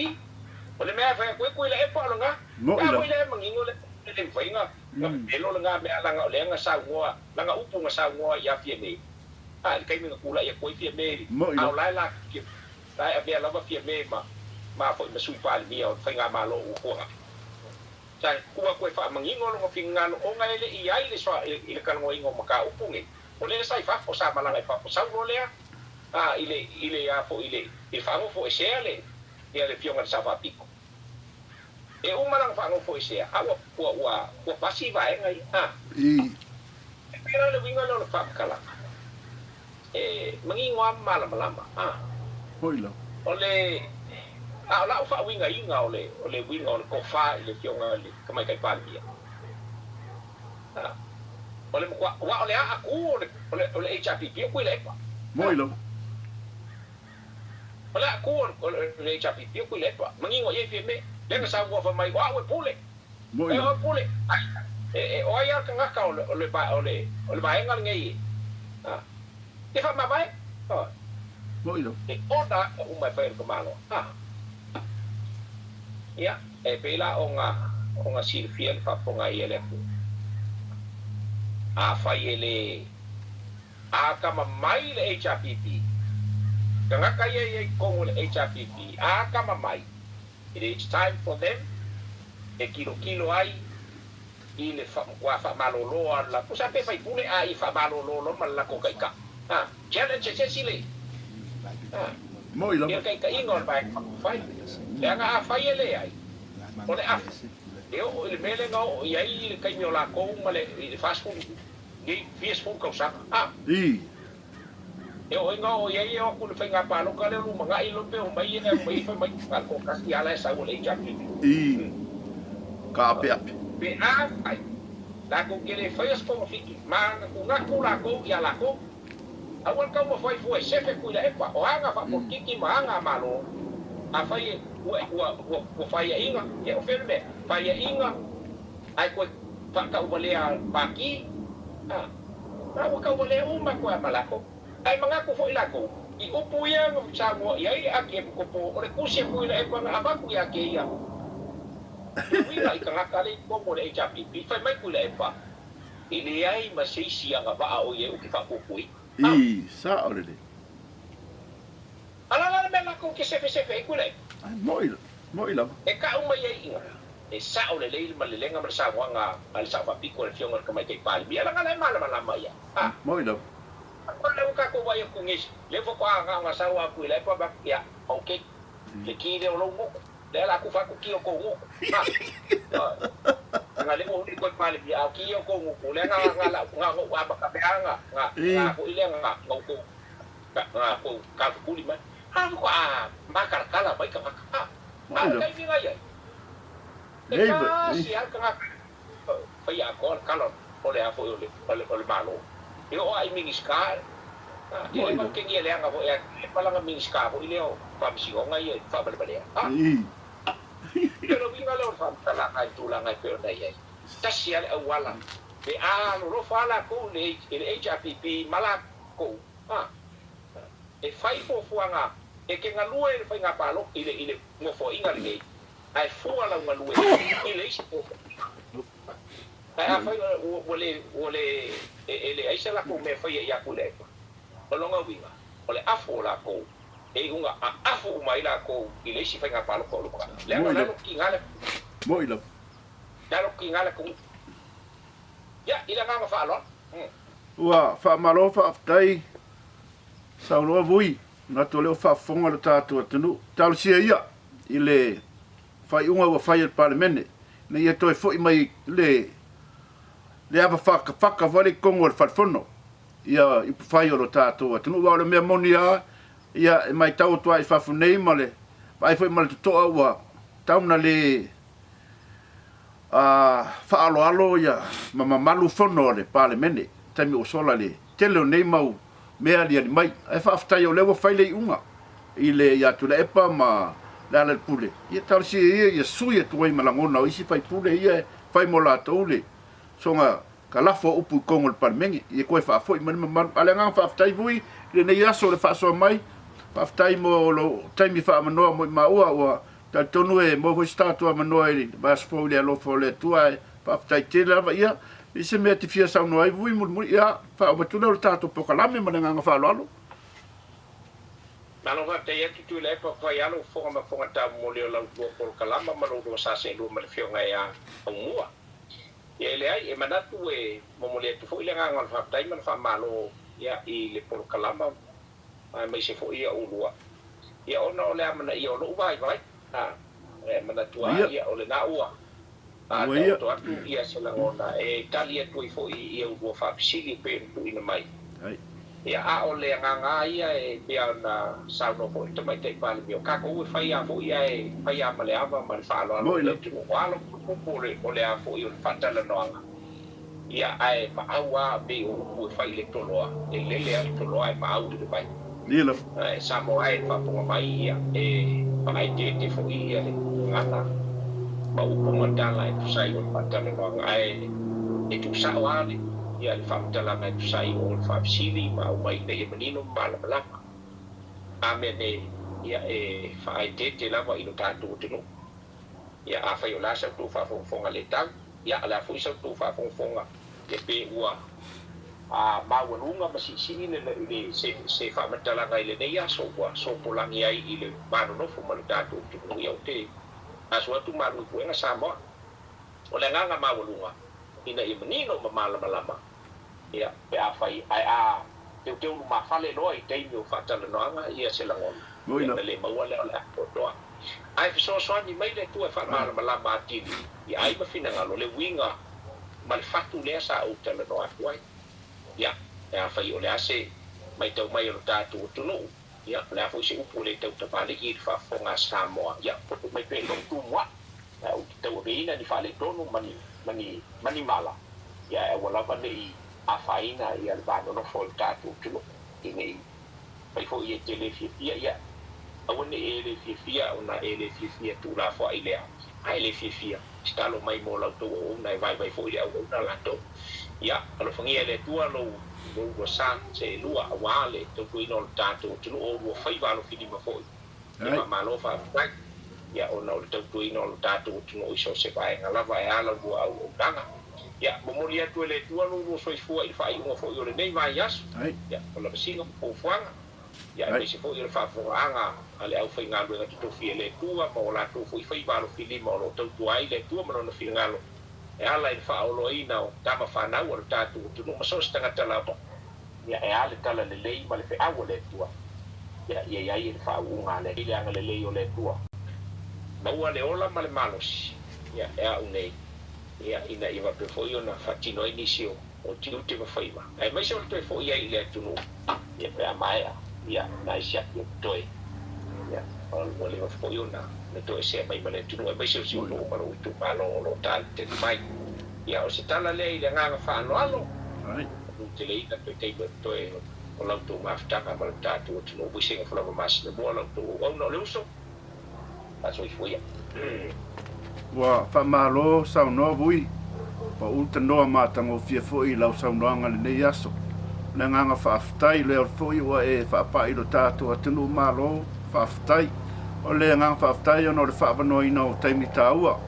O le mea e fai atu ai Tuilaepa o lena. Moʻi lava. Foi lea manino le le mafai na pepelo lena mea leaga o lea na saunoa lana upu na saunoa ia Fiame a i le taimi na tulai atu ai Fiame a o la e la la e avea lava Fiame ma ma foi ma Sui Palemia o le faigamalo ua tuanai. Sa tuu atu e faamanino lona finagalo ona e le i ai le i le talanoaina o mataupu nei. O lea sa i fafo sa malaga i fafo sau loa lea a i le i le a foi i le i le faanofoesea le ia le Afioga i le Sao Faapito. E uma lana faanofoesea, a ua, ua, ua, ua pasi vaega ia. A. E pei la o le uiga lea o le faamatalaga, e manino lava ma malamalama. A. Hoi lava. O le, a o la'u faauigaina o le, o le uiga o le tofa i le Afioga i le Tamaitai Palemia, a, o le matua, aua o le aa tu o le, o le, o le HRPP o Tuilaepa. Moi lava. O le a ku o le HRPP o Tuilaepa, manino i ai Fiame, lea na saunoa fai mai, o au e pule, e oe pule, ai, e, o ai a le tagata o le, o le, o le, o le vaega lenei e, a, e faamavae, a, e ona aga uma e fai e le tamaloa, a. Ia, e pei la ona, ona silafia le faafofoga ai a le atunuu. Afai e le. A kama mai le HRPP, tagata ia e i ai i totonu o le HRPP, a kama mai, it is time for them e tilotilo ai i le matua faamalolo a le latou, sa pe faipule a ia faamalolo loa ma le latou taitai. A, challenge e se isi le, a, Moi ia lava. taitaiga o le Vaega Faaupufai. Leaga afai e leai, o le afu e oo i le mea lea na oo i ai i le taimi o latou ma le, i le 40 Nei fia sefulu tausaga, a. Ii. E oo ina oo i ai e o atu i le faiga palota lea o lumanai lo pe omai ia omai fai mai na o le toatasi a la e sau o le HRPP. Ii. Ka apeape. Pe a fai, latou te le faia se togafiti, manatunatu latou ia latou. Aua le taumafai fua e sefe Tuilaepa, o aga faapolokiki ma aga a Malo, afai e ua ua ua ua faiaina, ia o fea le mea, faiaina ae toe faatauvalea pati, a, a ua tauvalea uma atu lava ma latou. Ae manatu foi latou, i upu ia na saunoa i ai le Akiepikopo, o le tusi a Tuilaepa na avatu ia te ia, e uiga i tagata lea i totonu o le HRPP, fai mai Tuilaepa, e leai ma se isi agavaa o i ai ou te faapuipuiina. A. Ii, Sao lelei. A la la le mea latou te sefesefe ai Tuilaepa? Ai, moi, moi lava. E kau mai ai i ina. E sao lelei le malelega ma le saunoaga a le Sao Faapito a le Afioga i le Tamaitai Palemia, leaga la e malamalama ia. A. Moi lava. O lea ua tatou vaai atu i nisi, lea faatoa na ona sau atu i la e pa ia, ok. Le ki lea o lou moku. Lea la tufa atu ki o kou moku. Ha. Nga le mo huli koe Palemia, a o ki ia o kou moku. Lea nga nga la nga ngou amata mea nga nga nga foi lea nga nga kou nga kou taufekuli mai. Ha ko a makalakala mai tagata. Ha. A o le taimi nga iai. E tasi a le tagata faia atoa le tala o le a foi o le o le Malo. E oo a i Minisita ia le mautenia leaga foi a e palanga Minisita foi lea o Faamasinoga ia i faavalevalea. A o le uiga lea o le faamatalaga i le tulaga e pei ona i ai. Tasi a le auala pe alolofa a latou i le HRPP ma latou a e fai fuafuaga e te galue i le faiga palota i le nofoaiga lenei ae fua lau galue i le isi nofoaiga. Ae afai ua le, ua le, e leai se latou mea e faia ia Tuilaepa, o lona uiga, o le afu o latou, e iuga aafu uma ai latou i le isi faiga palota o lumanai. Leaga o le alo tiga le atunuu. Moi lava. Le alo tiga le atunuu. Ia, i le agaga faaaloalo. Ua faamalo faafetai saunoa Vui, manatu o lea ua faafofoga lo tatou atunuu. Talosia ia i le faaiuga ua fai e le Palemene ina ia toe foi mai le le ava fakafaka foi lea i totonu o le Fale Fono ia upufai o lo tatou atunuu. Aua o le mea moni lava, ia e matau atu lava i fafo nei ma le vaai foi ma le totoa ua tau na le faaaloalo ia ma mamalu fono a le Palemene i taimi ua sola i le tele o nei mau mea aliali mai. Ae faafetai o lea ua fai le iuga i le ia Tuilaepa ma Lealailepule, ia talosia ia ia sui atu ai ma lagona o isi faipule ia e fai mo latou le soga ka lafo o upu i totonu o le Palemene, ia toe faafoi mai le mamalu. A o le agaga faafetai foi i lenei aso o le faasoa mai, faafetai mo lou taimi faamanoa mo i maua, ua talitonu e maua foi se tatou avanoa i le vaiaso fou i le alofa o le Atua, ae faafetai tele lava. Ia, i se mea e te fia saunoa ai vui mulimuli, ia, faauma atu lea o le tatou polokalame ma le agaga faaaloalo. Malo faafetai atu Tuilaepa Faialo Fofoga ma Fofoga Taumoli o lau lua polokalama ma lou lua saseelua ma le Afioga ia Aumua. Ia e leai, e manatu e momoli atu foi le agaga o le faafetai ma le faamalo ia i le polokalama aemaise foi ia ulua. Ia ona o le amanaia o lou vaivai, a, e manatu a ia o lena ua a taoto atu ia se lagona e tali atu ai foi i ulua faafesili e pei ona tuuina mai. Ia, a o le agaga lava ia e pei ona saunoa foi le Tamaitai Palemia, o tatou e fai lava foi ae fai lava ma le ava ma le faaaloalo i le atunuu. O alo pupupu o le a foi o le faatalanoaga, ia, ae maau lava pei o upu e fai i le toloa, e lele lava le toloa ae maau i le vai. Ae Samoa e faafofoga mai, ia, e faaeteete foi ia le gagana ma upu ma tala e tusa ai o le faatalanoaga, ae e tuusao lava le ia le faamatalaga e tusa ai o le faafesili ma aumai ina ia manino ma malamalama. A mea nei, ia e faaeteete lava i lo tatou atunuu. Ia afai o le a sa outou faafogafoga le tau, ia o le a foi sa outou faafogafoga ia pe ua a maualuga ma siisii le le se se faamatalaga i lenei aso ua sopolagi ai i le va nonofo ma le tatou atunuu. Ia ou te asu atu malu i puega Samoa. O le agaga maualuga ina ia manino ma malamalama, ia, pe afai ae a teuteu lumafale loa i taimi o faatalanoaga ia se lagona, ia ona le maua lea o le atoatoa. Ae fesoasoani mai le Atua e faamalamalama atili i ai ma finagalo le uiga ma le fatu lea sa ou talanoa atu ai. Ia, pe afai o le a se maitau mai o lo tatou atunuu, Ia, o le a foi se upu e le tau tamalii i le faafofoga a Samoa, ia, poto mai pea i lou tumuai, ae ou te tauaveina ni faaletonu ma ni, ma ni, ma ni mala, ia, ae aua lava ne i afaina ia le va nonofo o le tatou atunuu, i ne i fai foi e te le fiafia, ia, aua ne i e le fiafia ona e le fiafia tuulafoai lea, a e le fiafia, tatalo mai mo la outou auauna e vaivai foi le auauna latou. Ia, alofagia e le Atua lou lua sa seelua aua le tautuaina o le tatou atunuu, o lua faiva alofilima foi. Ia faamalo faafetai, ia ona o le tautuaina o le tatou atunuu i so o se vaega lava e a la lua auaunaga. Ia, momoli atu e le Atua lo lua soifua i le faaiuga foi o lenei vaiaso, ia, o lavasiga ma fuafuaga. Ia aemaise foi o le faafofogaaga a le aufaigaluega totofi e le Atua ma o latou foi faiva alofilima o lo o tautua ai le Atua ma Lona finagalo e ala i le faaoloaina o tama fanau a lo tatou atunuu ma so o se tagata lava, ia e a le talalelei ma le feau a le Atua. Ia, ia i ai le faauuga a le i le agalelei o le Atua. Maua le ola ma le malosi, ia, e a'u nei, ia, ina ia faapea foi ona faatino ai nisi o, o tiute ma faiva, aemaise o le toe fo'i ai i le atunuu, ia, pe a maea, ia, nai siaki o totoe, ia, ua leva foi ona toesea mai ma le atunuu, aemaise o si ou nuu ma lou itumalo o lo o talitali mai. Ia, o se tala lea i le agaga faaaloalo, manuteleina toe taimi o totoe o la outou mafutaga ma lo tatou atunuu Muisega Fulaga Masina mua la outou auauna o le uso faasoifua ia. Ua faamalo saunoa Vui, ua utanoa matagofie foi i lau saunoaga lenei aso. O le agaga faafetai lea foi ua e faapai i lo tatou atunuu malo, faafetai. O le agaga faafetai ona o le faavanoaina o taimi taua.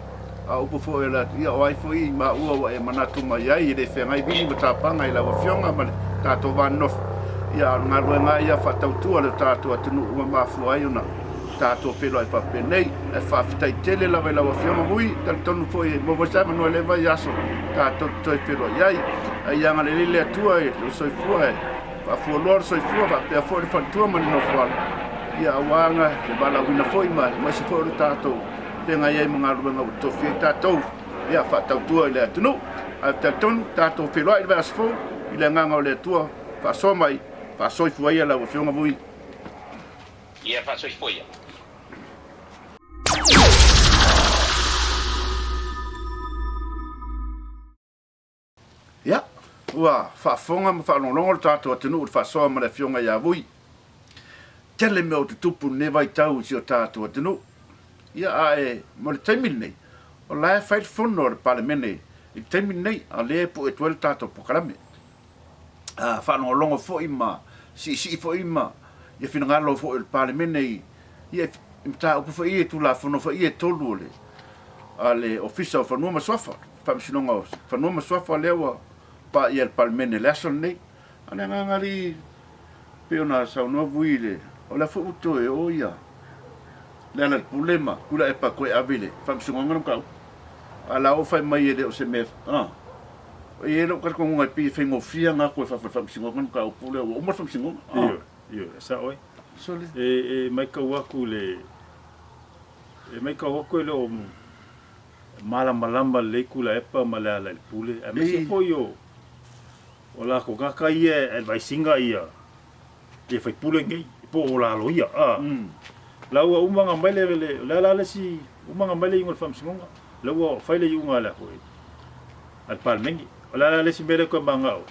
A o upu foi o le atu, ia o ai foi maua ua e manatu mai ai, e le feagai vili ma tapaga i lau Afioga ma le tatou va nonofo. Ia a o le galuega lava ia faatautua le tatou atunuu ua mafua ai ona tatou feiloai faapenei. Ae faafetai tele lava i lau Afioga Vui, talitonu foi e maua se avanoa i lea vaiaso tatou te toe feiloai ai. A ia agalelei le Atua i lou soifua e faafualoa le soifua faapea foi le faletua ma le nofoalo, ia aua le valaauina foi ma aemaise foi o le tatou feagai ai ma galuega ua tofi ai tatou ia faatautua i le atunuu. Ae talitonu tatou feiloai i le vaiaso fou i le agaga o le Atua faasoa mai, faasoifua ia lau Afioga Vui. Ia faasoifua ia. Ia, ua faafofoga ma faalogologo le tatou atunuu i le faasoa ma le Afioga ia Vui. Tele mea o tutupu i lenei vaitau i si o tatou atunuu. Ia, ae mo le taimi lenei, o la e fai le fono a le Palemene i le taimi lenei, a o lea e pue atu ai le tatou polokalame. A faalogologo foi ma siisii foi ma ia finagalo foi o le Palemene i ia mataupu foi ia, i Tulafono foi ia e 3 o le a le Ofisa o Fanua ma Suafa, Faamasinoga o Fanua ma Suafa lea ua paia e le Palemene i le aso lenei. A o le agaga alii, pei ona saunoa Vui i le, o lea foi ua toe o ia Lealailepule ma Tuilaepa toe ave i le Faamasinoga le mataupu. A o la ua fai mai e le o se mea, a, e i ai lou talitonuga e pei e faigofie ona atu e fafo i le Faamasinoga le mataupu lea ua uma le Faamasinoga. Ioe, ioe, e sao ai. E matau atu i le E matau atu e le o malamalama lelei Tuilaepa ma Lealailepule, aemaise foi o latou tagata ia e advise ina ia faipule nei po o la loia. La ua uma ona aumai le, o le a la le isi, uma ona aumai le iuga o le faamasinoga, la ua fai le iuga a le a le Palemene. O le a la le isi mea lea e toe manao,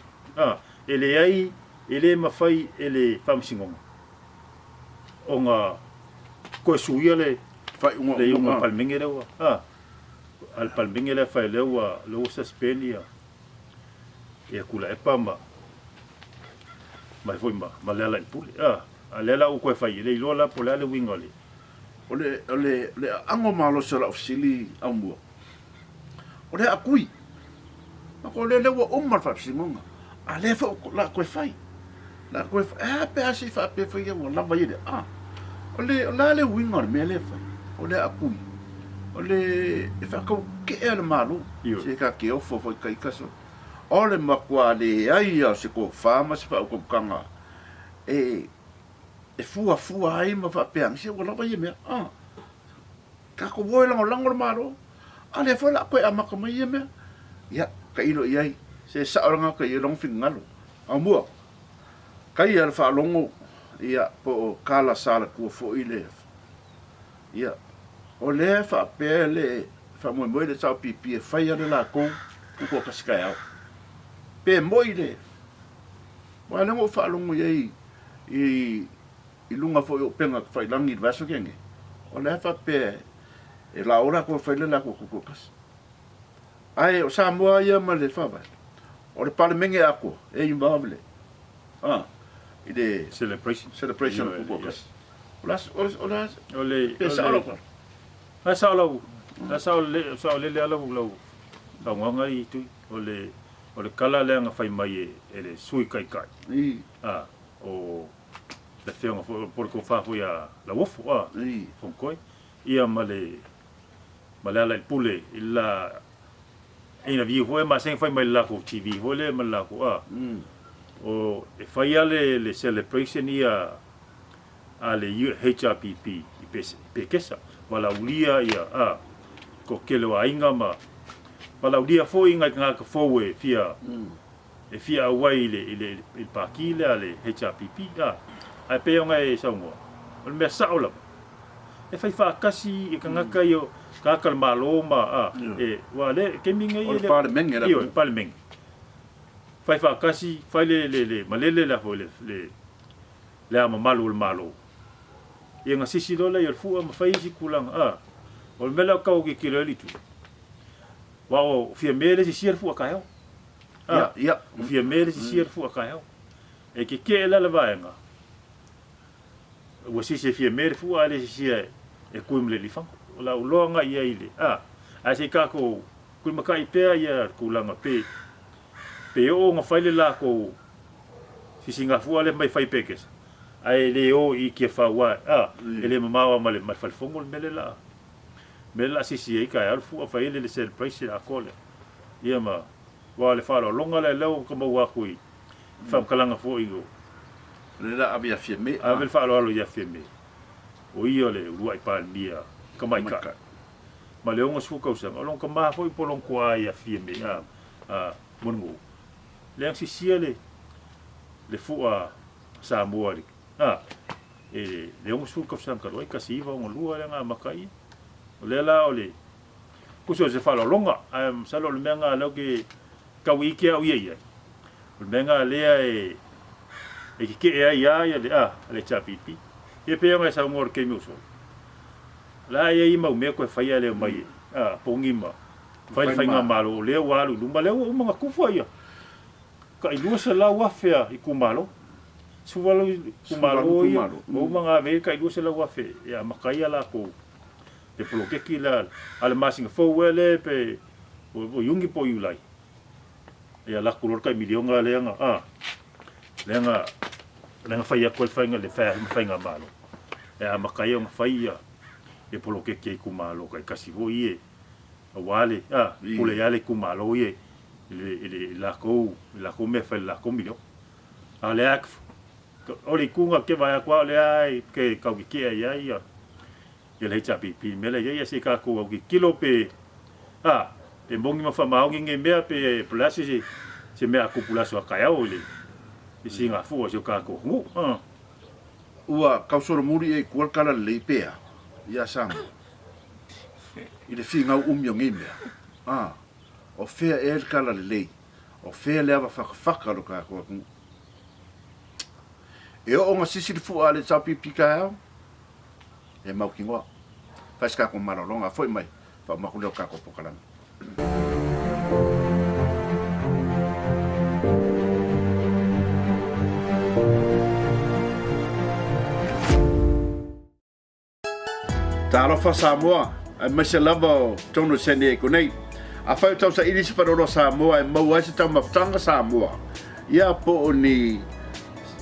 e leai, e le mafai e le faamasinoga ona toe suia le faaiuga le iuga a le Palemene lea ua a a le Palemene lea fai lea ua lea ua suspend ia ia Tuilaepa ma ma foi ma ma Lealailepule a a lea la ua toe fai e le iloa la po o le a le uiga o le O le o le le aano malosi o lau fesili aumua, o le aakui. O lea ua uma le faamasinoga, a lea foi o le a toe fai. O le a toe fai. Ae a pe a se i faapea foi ia ua lava ia le a. O le, o le a le uiga o le mea lea e fai? O le aakui. O le, e faataute'a le Malo. Se ta te ofo foi ta ita so. O le matua leai lava o se tofa ma se faautautaga e, e fuafua ai ma faapea, se ua lava ia mea. A. Tatou o e lagolago le Malo, a lea foi o le a toe amata mai ia mea. Ia, tailo i ai, se sao le gata i ai lona finagalo. Aumua, tai a le faalogo, ia, po o Kala Salatua foi le, ia, o lea e faapea le faamoemoe le SLPP e fai lava le latou tutoatasi taeao. Pe moi le, aua o lea na ou faalogo i ai i i luga foi o upega tafailagi i le vaiaso lenei, o lea e faapea e lao latou e fai le latou tutoatasi. Ae o Samoa ia ma le Faavae, o le Palemene atoa e involve le, a, i le Celebration. celebration o le tutoatasi. O le a, o le, o le a, O le, pe sao lau tala? La sao lau, la sao le, sao lele lava lau, lau saunoaga i Tui. O le, o le tala lea na fai mai e, e le Sui Taitai, a, o le afioga foi po o le tofa foi ia Lauofo a Fonotoe ia ma le ma Lealailepule i le la interview foi masani fai mai i le latou TV foi lea ma le latou a o e fai lava le celebration ia a le HRPP i Pekesa, valaaulia ia a toatele o aiga ma valaaulia foi nai tagata fou e fia e fia auai i le i le i le pati lea a le HRPP a. Ae pei ona e saunoa, o le mea sao lava, e fai faatasi i tagata ia, tagata o le Malo ma a, e, aua o lea, i le taimi lenei e le. O le Palemene la. Ioe, Palemene. Fai faatasi, fai le le le malele lea foi le le Le Ao Mamalu o le Malo. Ia ona sisi loa lea i o le fua ma fai isi tulaga, a, o le mea lea o tau tilotilo ai le itu, aua o Fiame le sisia le fua taeao. A, o Fiame le sisia le fua taeao. E tetee la le vaega, ua sisi e Fiame le fua ae le sisia e Kui ma Lealiifano. O lau iloa lena i ai i le, a, ae se i tatou tulimatai pea ia tulaga pe, pe oo ona fai le latou sisigafua lea mai fai pekesa ae le o i Tiafau a a e le mamao a ma le fale fono le mea lea la mea la sisi ai taeao le fua fai ai le celebration atoa lea ia ma aua o le faaaloaloga lea lea ua maua atu i faamatalaga foi o le la ave ia Fiame ave le faaaloalo ia Fiame o ia o le uluai Palemia tamaitai ma le 60 tausaga o lona tama foi po o lona tuaa ia Fiame a a Mulinuu Lea na sisia le le fua Samoa i le a e le 60 tausaga talu ai, 1962 lea na amata ai. O lea la o le tusa o se faaaloaloga, ae masalo o le mea lena lea ou te tau ike au ia i ai. O le mea lena lea e e tetee ai lava ia le a le HRPP. Ia pei ona e saunoa i le taimi ua sola, o la e i ai mau mea toe faia lea omai e a pogi ma Fai le faigamalo o lea ua alu i luma, lea ua uma ona tufa ia tai 200,000 a itumalo. 18 itumalo ia ua uma ona ave i ai tai 200,000 e amata ai a latou le poloketi lea a le masina fou ea lea pe o Iuni po o Iulai ia alu atu loa le tai miliona lea na a lea na lea na fai atu ai le faiga le faigamalo e amata ai ona fai ia le poloketi a itumalo taitasi foi ia aua le, a, pule lava le itumalo ia i le, i le, i latou, i latou mea e fai i le latou miliona. A o lea o le itu lena ou te vaai atu lava o lea e ke tau tetee ai lava ia, ia le HRPP i le mea la e i ai, ae se i tatou autilotilo pe, a, pe moni ma faamaoni nei mea pe po o le a se, se mea a tupu i le aso a taeao i le, i sigafua o si o tatou atunuu. A. Ua tausolomuli ea i tua le talalelei pea ia Samoa i le finau umi o nei mea. A, o fea ea le talalelei? O fea le ava fatafata o lo tatou atunuu? E oo ona sisi le fua a le HRPP taeao, e mautinoa. Fai se tatou malologa, foi mai, faauma atu lea o le tatou polokalame. Talofa Samoa, aemaise lava o totonu o San Diego nei. Afai o tausaili se faleoloa Samoa e maua ai se taumafataga Samoa, ia po o ni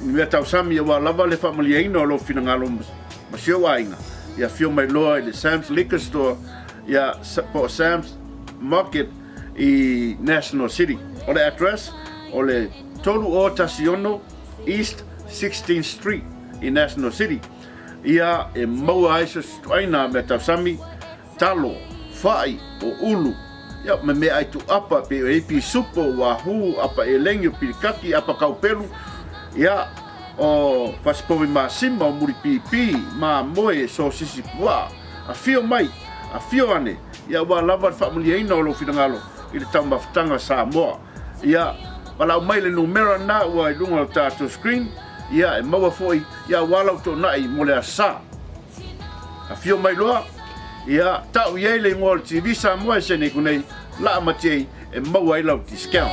mea tausami aua lava le faamalieina o lou finagalo ma si ou aiga, ia afio mai loa i le Sam's Liquor Store, ia po o Sam's Market i National City. O le address o le 3016 East 16th Street i National City. Ia e maua ai so o se ituaiga mea tausami, talo, fai, o ulu, ia ma meaai tuuapa pei o ipi supo, wahoo, apa elegi, o pilikaki, apa kaupelu, ia o fasipovi masima, o mulipipi, mamoe, sosisi puaa. Afio mai, afio ane, ia ua lava le faamaliaina o lou finagalo i le taumafataga Samoa. Ia, valaau mai le numera lena ua i luga o le tatou screen, ia e maua foi ia aua lau toonai mo le Aso Sa. Afio mai loa, ia tau i ai le igoa o le TV Samoa e sene iku nei, laa matiei e maua ai lau discount.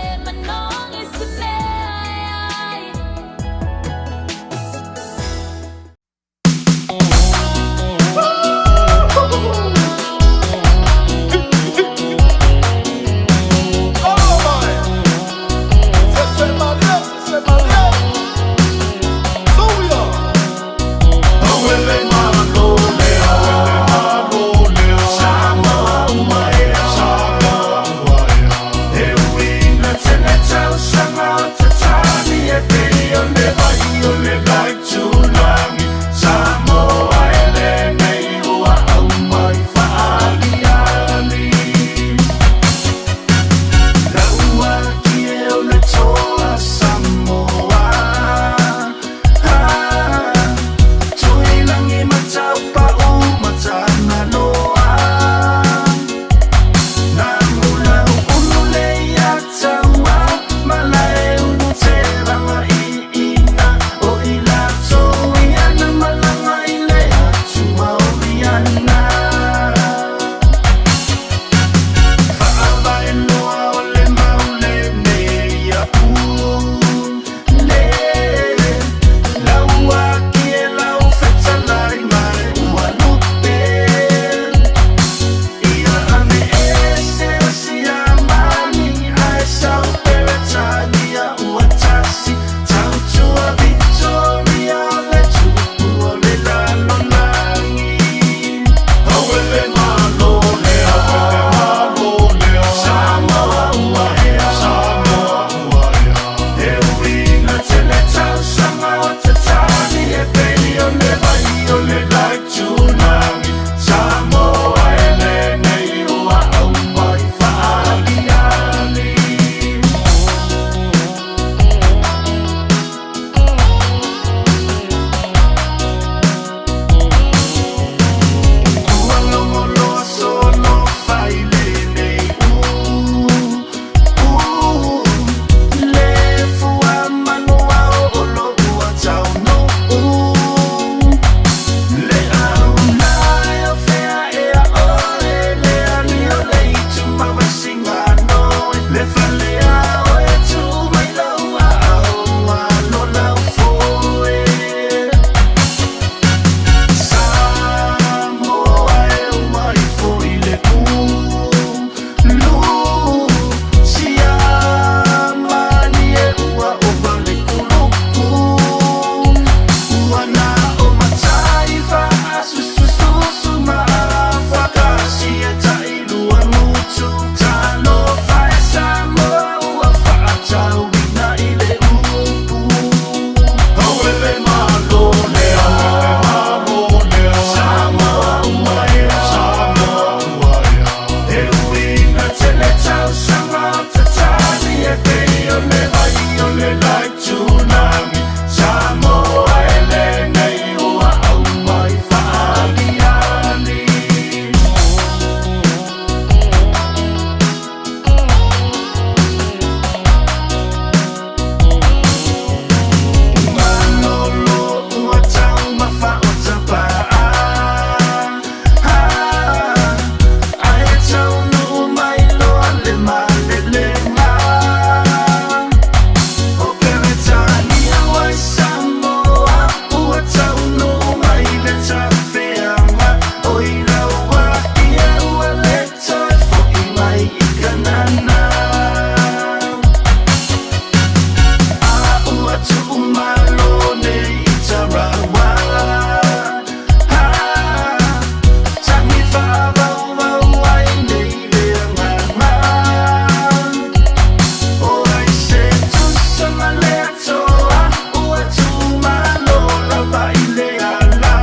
atoa Ua tumalo lava i le ala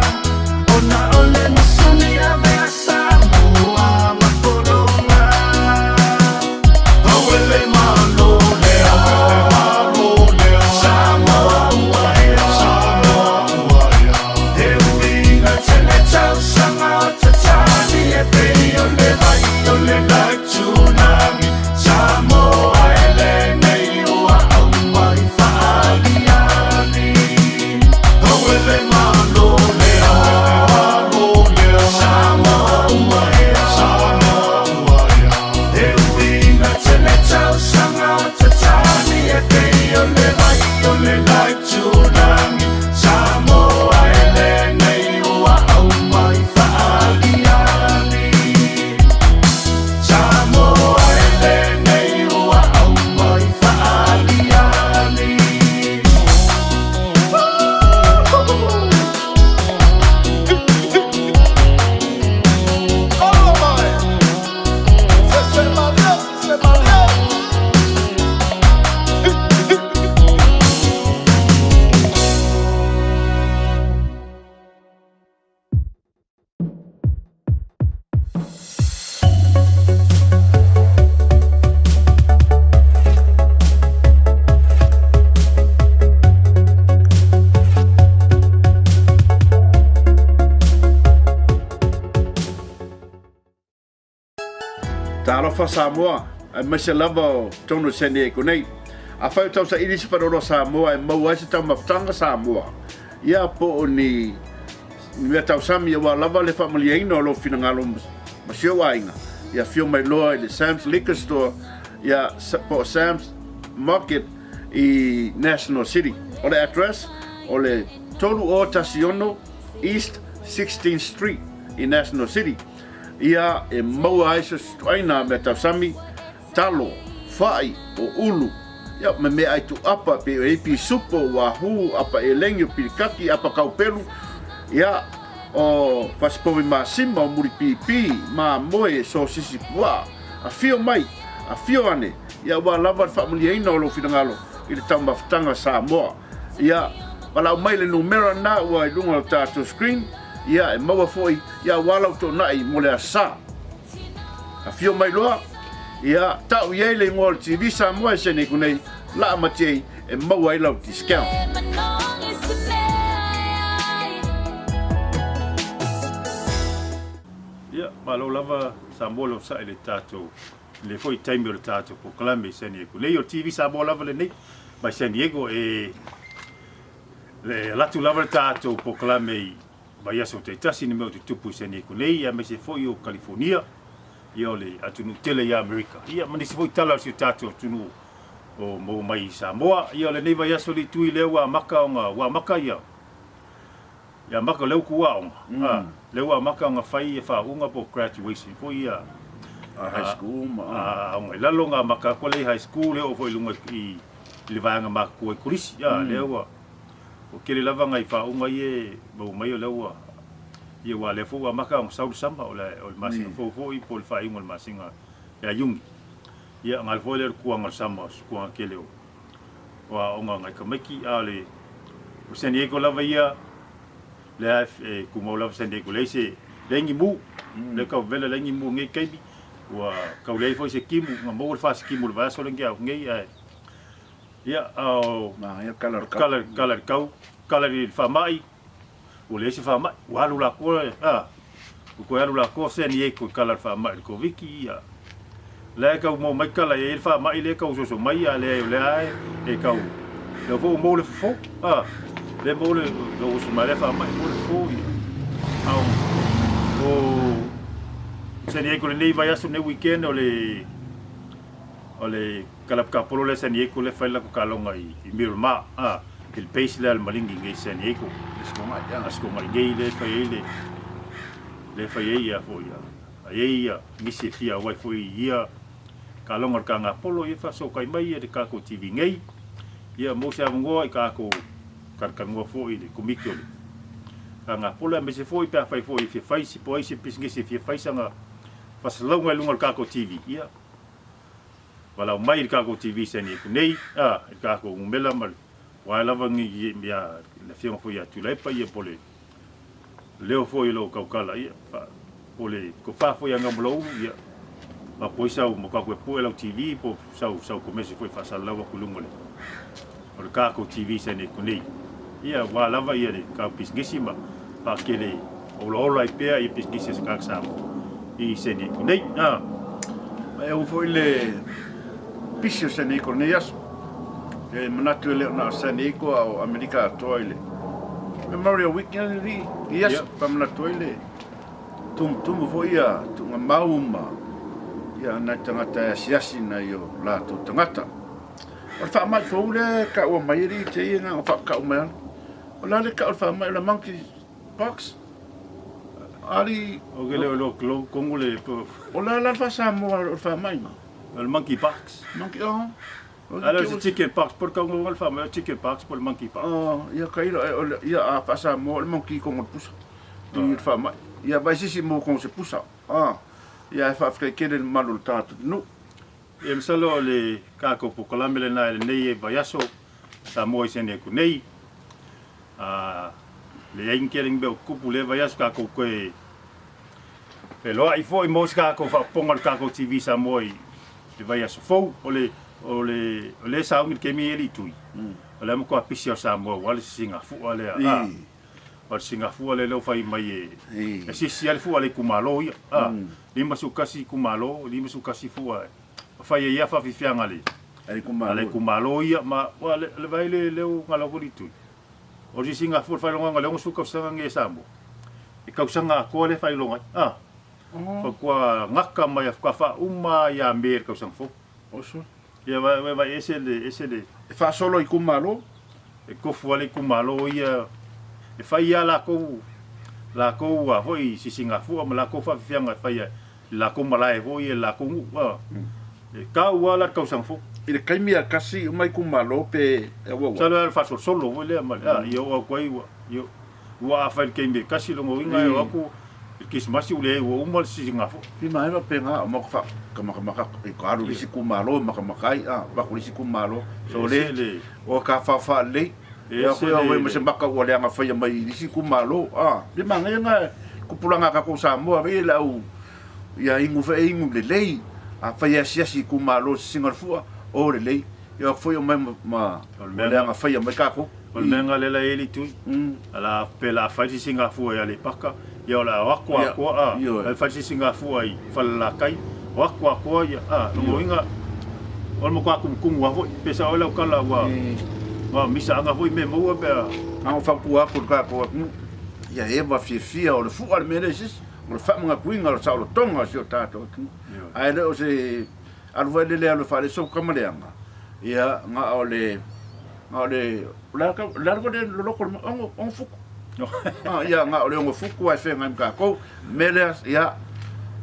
Ona o le masoni avea Samoa ma pologa Auele malo lea Malo lea Samoa ua ea Samoa ua ea He uiga tele tausaga o tatali E pei o le vai o le tsunami Samoa e lenei ua aumai faaaliali Auele malo lea Malo lea Samoa ua ea Samoa ua ea He uiga tele tausaga o tatali E pei o le vai o le tsunami Samoa e lenei ua aumai faaaliali Samoa e lenei ua aumai faaaliali. Ola mai! Se se malie, se se malie! Talofa Samoa, aemaise lava o totonu o San Diego nei. Afai o tausaili se faleoloa Samoa e maua ai se taumafataga Samoa, ia po o ni mea tausami aua lava le faamalieina o lou finagalo ma si ou aiga, ia afio mai loa i le Sam's Liquor Store, ia po o Sam's Market i National City. O le address o le 3016 East 16th Street i National City. Ia e maua ai so se ituaiga mea tausami, talo, fai, o ulu, ia ma meaai tuuapa pei o iai pisupo, wahoo, apa elegi, o pilikaki, apa kaupelu, ia o fasipovi masima, o mulipipi, mamoe, sosisi puaa. Afio mai, afio ane, ia aua lava le faamaliaina o lou finagalo i le taumafataga Samoa. Ia, valaau mai le numera lena ua i luga o le tatou screen, ia e maua foi, ia aua lau toonai mo le Aso Sa. Afio mai loa, ia tau i ai le igoa o le TV Samoa e sene aku nei, laa matiei e maua ai lau discount. Ia, malo lava Samoa le onosai i le tatou, i lenei foi taimi o le tatou polokalame i San Diego nei. O le TV Samoa lava lenei mai San Diego e le alu atu lava le tatou polokalame i vaiaso taitasi i ni mea o tutupu i San Diego nei, aemaise foi o Kalifonia, ia o le atunuu tele i Amerika, ia ma nisi foi tala o si o tatou atunuu o maua mai i Samoa. Ia o lenei vaiaso le tui lea ua amata ona ua amata ia ia amata lea ua tuu aoga, a lea ua amata ona fai ia faauuga po o graduation foi ia a high school ma aoga i lalo ona amata atu lea i high school lea oo foi i luga i le vaega matutua i kolisi, a lea ua Ua tele lava nai faauuga ia e maua mai o lea ua ia aua o lea foi ua amata ona sau le sama o le o le masina fou foi po o le faaiuga o le masina ia Iuni. Ia ona alu foi lea o le tuaga o le sama o se tuaga tele o o aoga a nai tamaiti a o le o San Diego lava ia lea e tumau lava San Diego leai se leai ni mu lea tau vevela leai ni mu i lenei taimi ua tau leai foi se timu na maua le fasi timu i le vaiaso lea na tea atu nei ae Ia, a o Manaia le kala o le kau. Kala, kala i le kau, kala i le faamai, ua leai se faamai, ua alu lakou, a, ua toe alu lakou San Diego i kala i le faamai i le Koviti, ia. La e tau maua mai kala e i ai le faamai lea e tau soso mai, a leai o lea e tau, lea foi ua maua le fofo, a, lea maua le, lea ua oso mai lea faamai, maua le fofo, ia. A o, o San Diego lenei vaiaso, lenei weekend, o le, O le kalapu tapolo lea San Diego lea fai le latou taaloga i Miramar a i le base lea a le Maligi nei i San Diego. Aso Toonai a. Aso Toonai nei lea fai ai le lea fai ai ia foi ia a i ai ia nisi e fia auai foi i ia taaloga o le Tagapolo ia faasootai mai ia le tatou TV nei ia maua se avanoa i tatou talatalanoa foi i le Komiti o le Tagapolo aemaise foi pe afai foi e fia fai se po o ai se pisinisi e fia fai sana faasalalauga i luga o le tatou TV ia Valaau mai i le tatou TV San Diego nei, a, i le tatou numera ma le Aua lava ni ia le afioga foi ia Tuilaepa ia po o le leo foi o lo o tautala ia fa po le tofa foi ia Gamalou ia mapu ai sau matua toe pue lau TV po sau sau komesi foi faasalalau atu i luga o le o le tatou TV sa nei nei ia aua lava ia le tau pisinisi ma faakele olaola ai pea ia pisinisi a se tagata Samoa i Sene nei. Ah. Ma e ou foi le pisi o San Diego lenei aso. E manatu e le o na o San Diego a o Amerika atoa i le Memorial Week i lenei aso. Faamanatu ai le tumutumu foi ia tuugamau ma ia nai tagata e asiasi nai o latou tagata. O le faamai fou lea e taua mai e alii te ia na o faatau mai ana. O le a le tau o le faamai o le monkey pox? Ali. O ke leo lo klo kongo le po. O le a la le faa-Samoa o le faamai ma? O le monkey pox. Monkey, oh. Ale o se chicken pox, po o le kauga le faamai o chicken pox po o le monkey pox. Oh, ia kailo e o le ia a faa-Samoa o le monkey kongo le pusa. I le faamai. Ia vai sisi mo kongo se pusa. Ah, ia e faafetai tele le mamalu o le tatou atunuu. Ia masalo o le tatou polokalame lena i lenei vaiaso Samoa i sene aku nei. A leai ni tele ni mea o tutupu lea vaiaso tatou toe feloai foi mo se tatou faapopoga o le tatou TV Samoa i le vaiaso fou. O le o le o lea e sauni i le taimi e le i tui. O le a matua pisi o Samoa aua le sisigafua lea. A o le sisigafua lea lea ua fai mai e e sisi lava le fua a le itumalo ia. A 51 itumalo, 51 fua e fai ai lava faafiafiaga a le a le itumalo ia ma ua le le vai le leo galo ko litui. O le sisigafua le faailogaga o le 60 tausaga nei e Samoa. E tausaga atoa lea e faailoga ai. A faatoa gata mai faatoa faauma ia Me i le tausaga fou. Oso. Ia vai vai ese le ese le. E faasolo i itumalo. E tofu lava le itumalo ia e fai lava latou latou a foi sisigafua ma latou faafiafiaga e fai ai i latou malae foi ia i latou nuu a. E tau lava la le tausaga fou. I le taimi a tasi uma itumalo pe auauau? Masalo e alu faasolosolo foi lea ma le a ia oo atu ai ua ia ua a fai i le taimi e tasi lona uiga e oo atu i le Kerisimasi ua leai ua uma le sisigafua. Fima ai faapena o matou faamakamaka i ka alu i le isi itumalo e makamaka ai a avatu i le isi itumalo so le o ka whawha lelei ia koe au ma se maka ua leaga faia mai i isi itumalo a le manaia na tupulaga a tatou Samoa vei le au ia inu fe inu lelei a fai asiasi itumalo sisiga o le fua o lelei ia foi o mai ma leaga faia mai tatou. O le mea lena lea la e i ai le tui, a pe la fai se sigafua i Aleipata, ia o le a o atu atoa, a, fai se sigafua i Falelatai, o atu atoa ia, a, lona uiga, o le matua tumutumu lava foi. Pe sao ai lau tala ua, ua misaaga foi mea e maua pe a. Na ona fautua atu i le tatou atunuu, ia eva fiafia, o le fua le mea lea i se isi, o le faamanatuina o le saolotoga o si o tatou atunuu. Ae le o se alu foi lele alu e faaleso tama leaga, ia, na o le, na o le, o le a lava le loloto o le ono futu. Ia, na o le ono futu ae feagai ma tatou. O le mea lea, ia,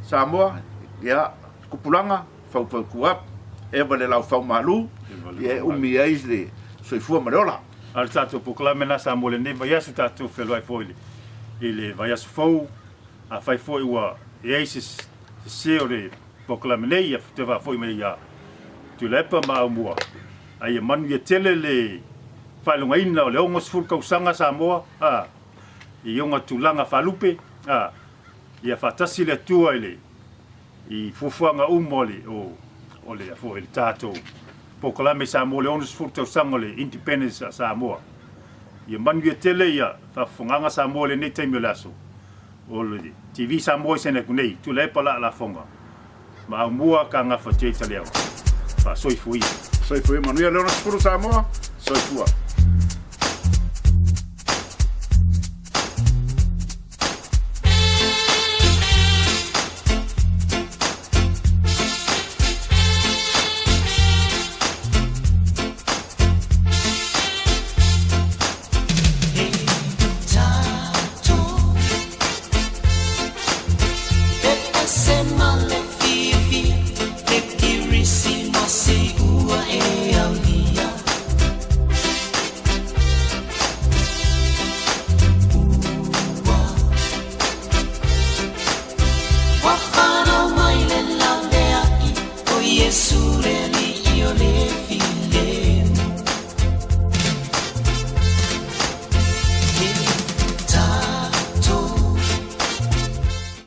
Samoa, ia, tupulaga, faufautua atu, eva le laufau malu, ia e umi ai le soifua ma le ola. A o le tatou polokalame lena sa mo lenei vaiaso tatou feiloai foi i le vaiaso fou. Afai foi ua i ai se sese o le polokalame nei, ia toe faafoi mai ia Tuilaepa ma Aumua, a ia manuia tele le faailogaina o le 60 tausaga Samoa a i ona tulaga faalupe, a ia faatasi le Atua i le i fuafuaga uma o le o le foi le tatou polokalame i Samoa le 60 tausaga o le Independence a Samoa. Ia manuia tele ia faafofogaaga Samoa i lenei taimi o le aso. O le TV Samoa i sene atu nei, Tuilaepa la lafoga ma Aumua ka gafa J Taliau. Faasoifua ia. Soifua ia manuia le 60 Samoa. Soifua.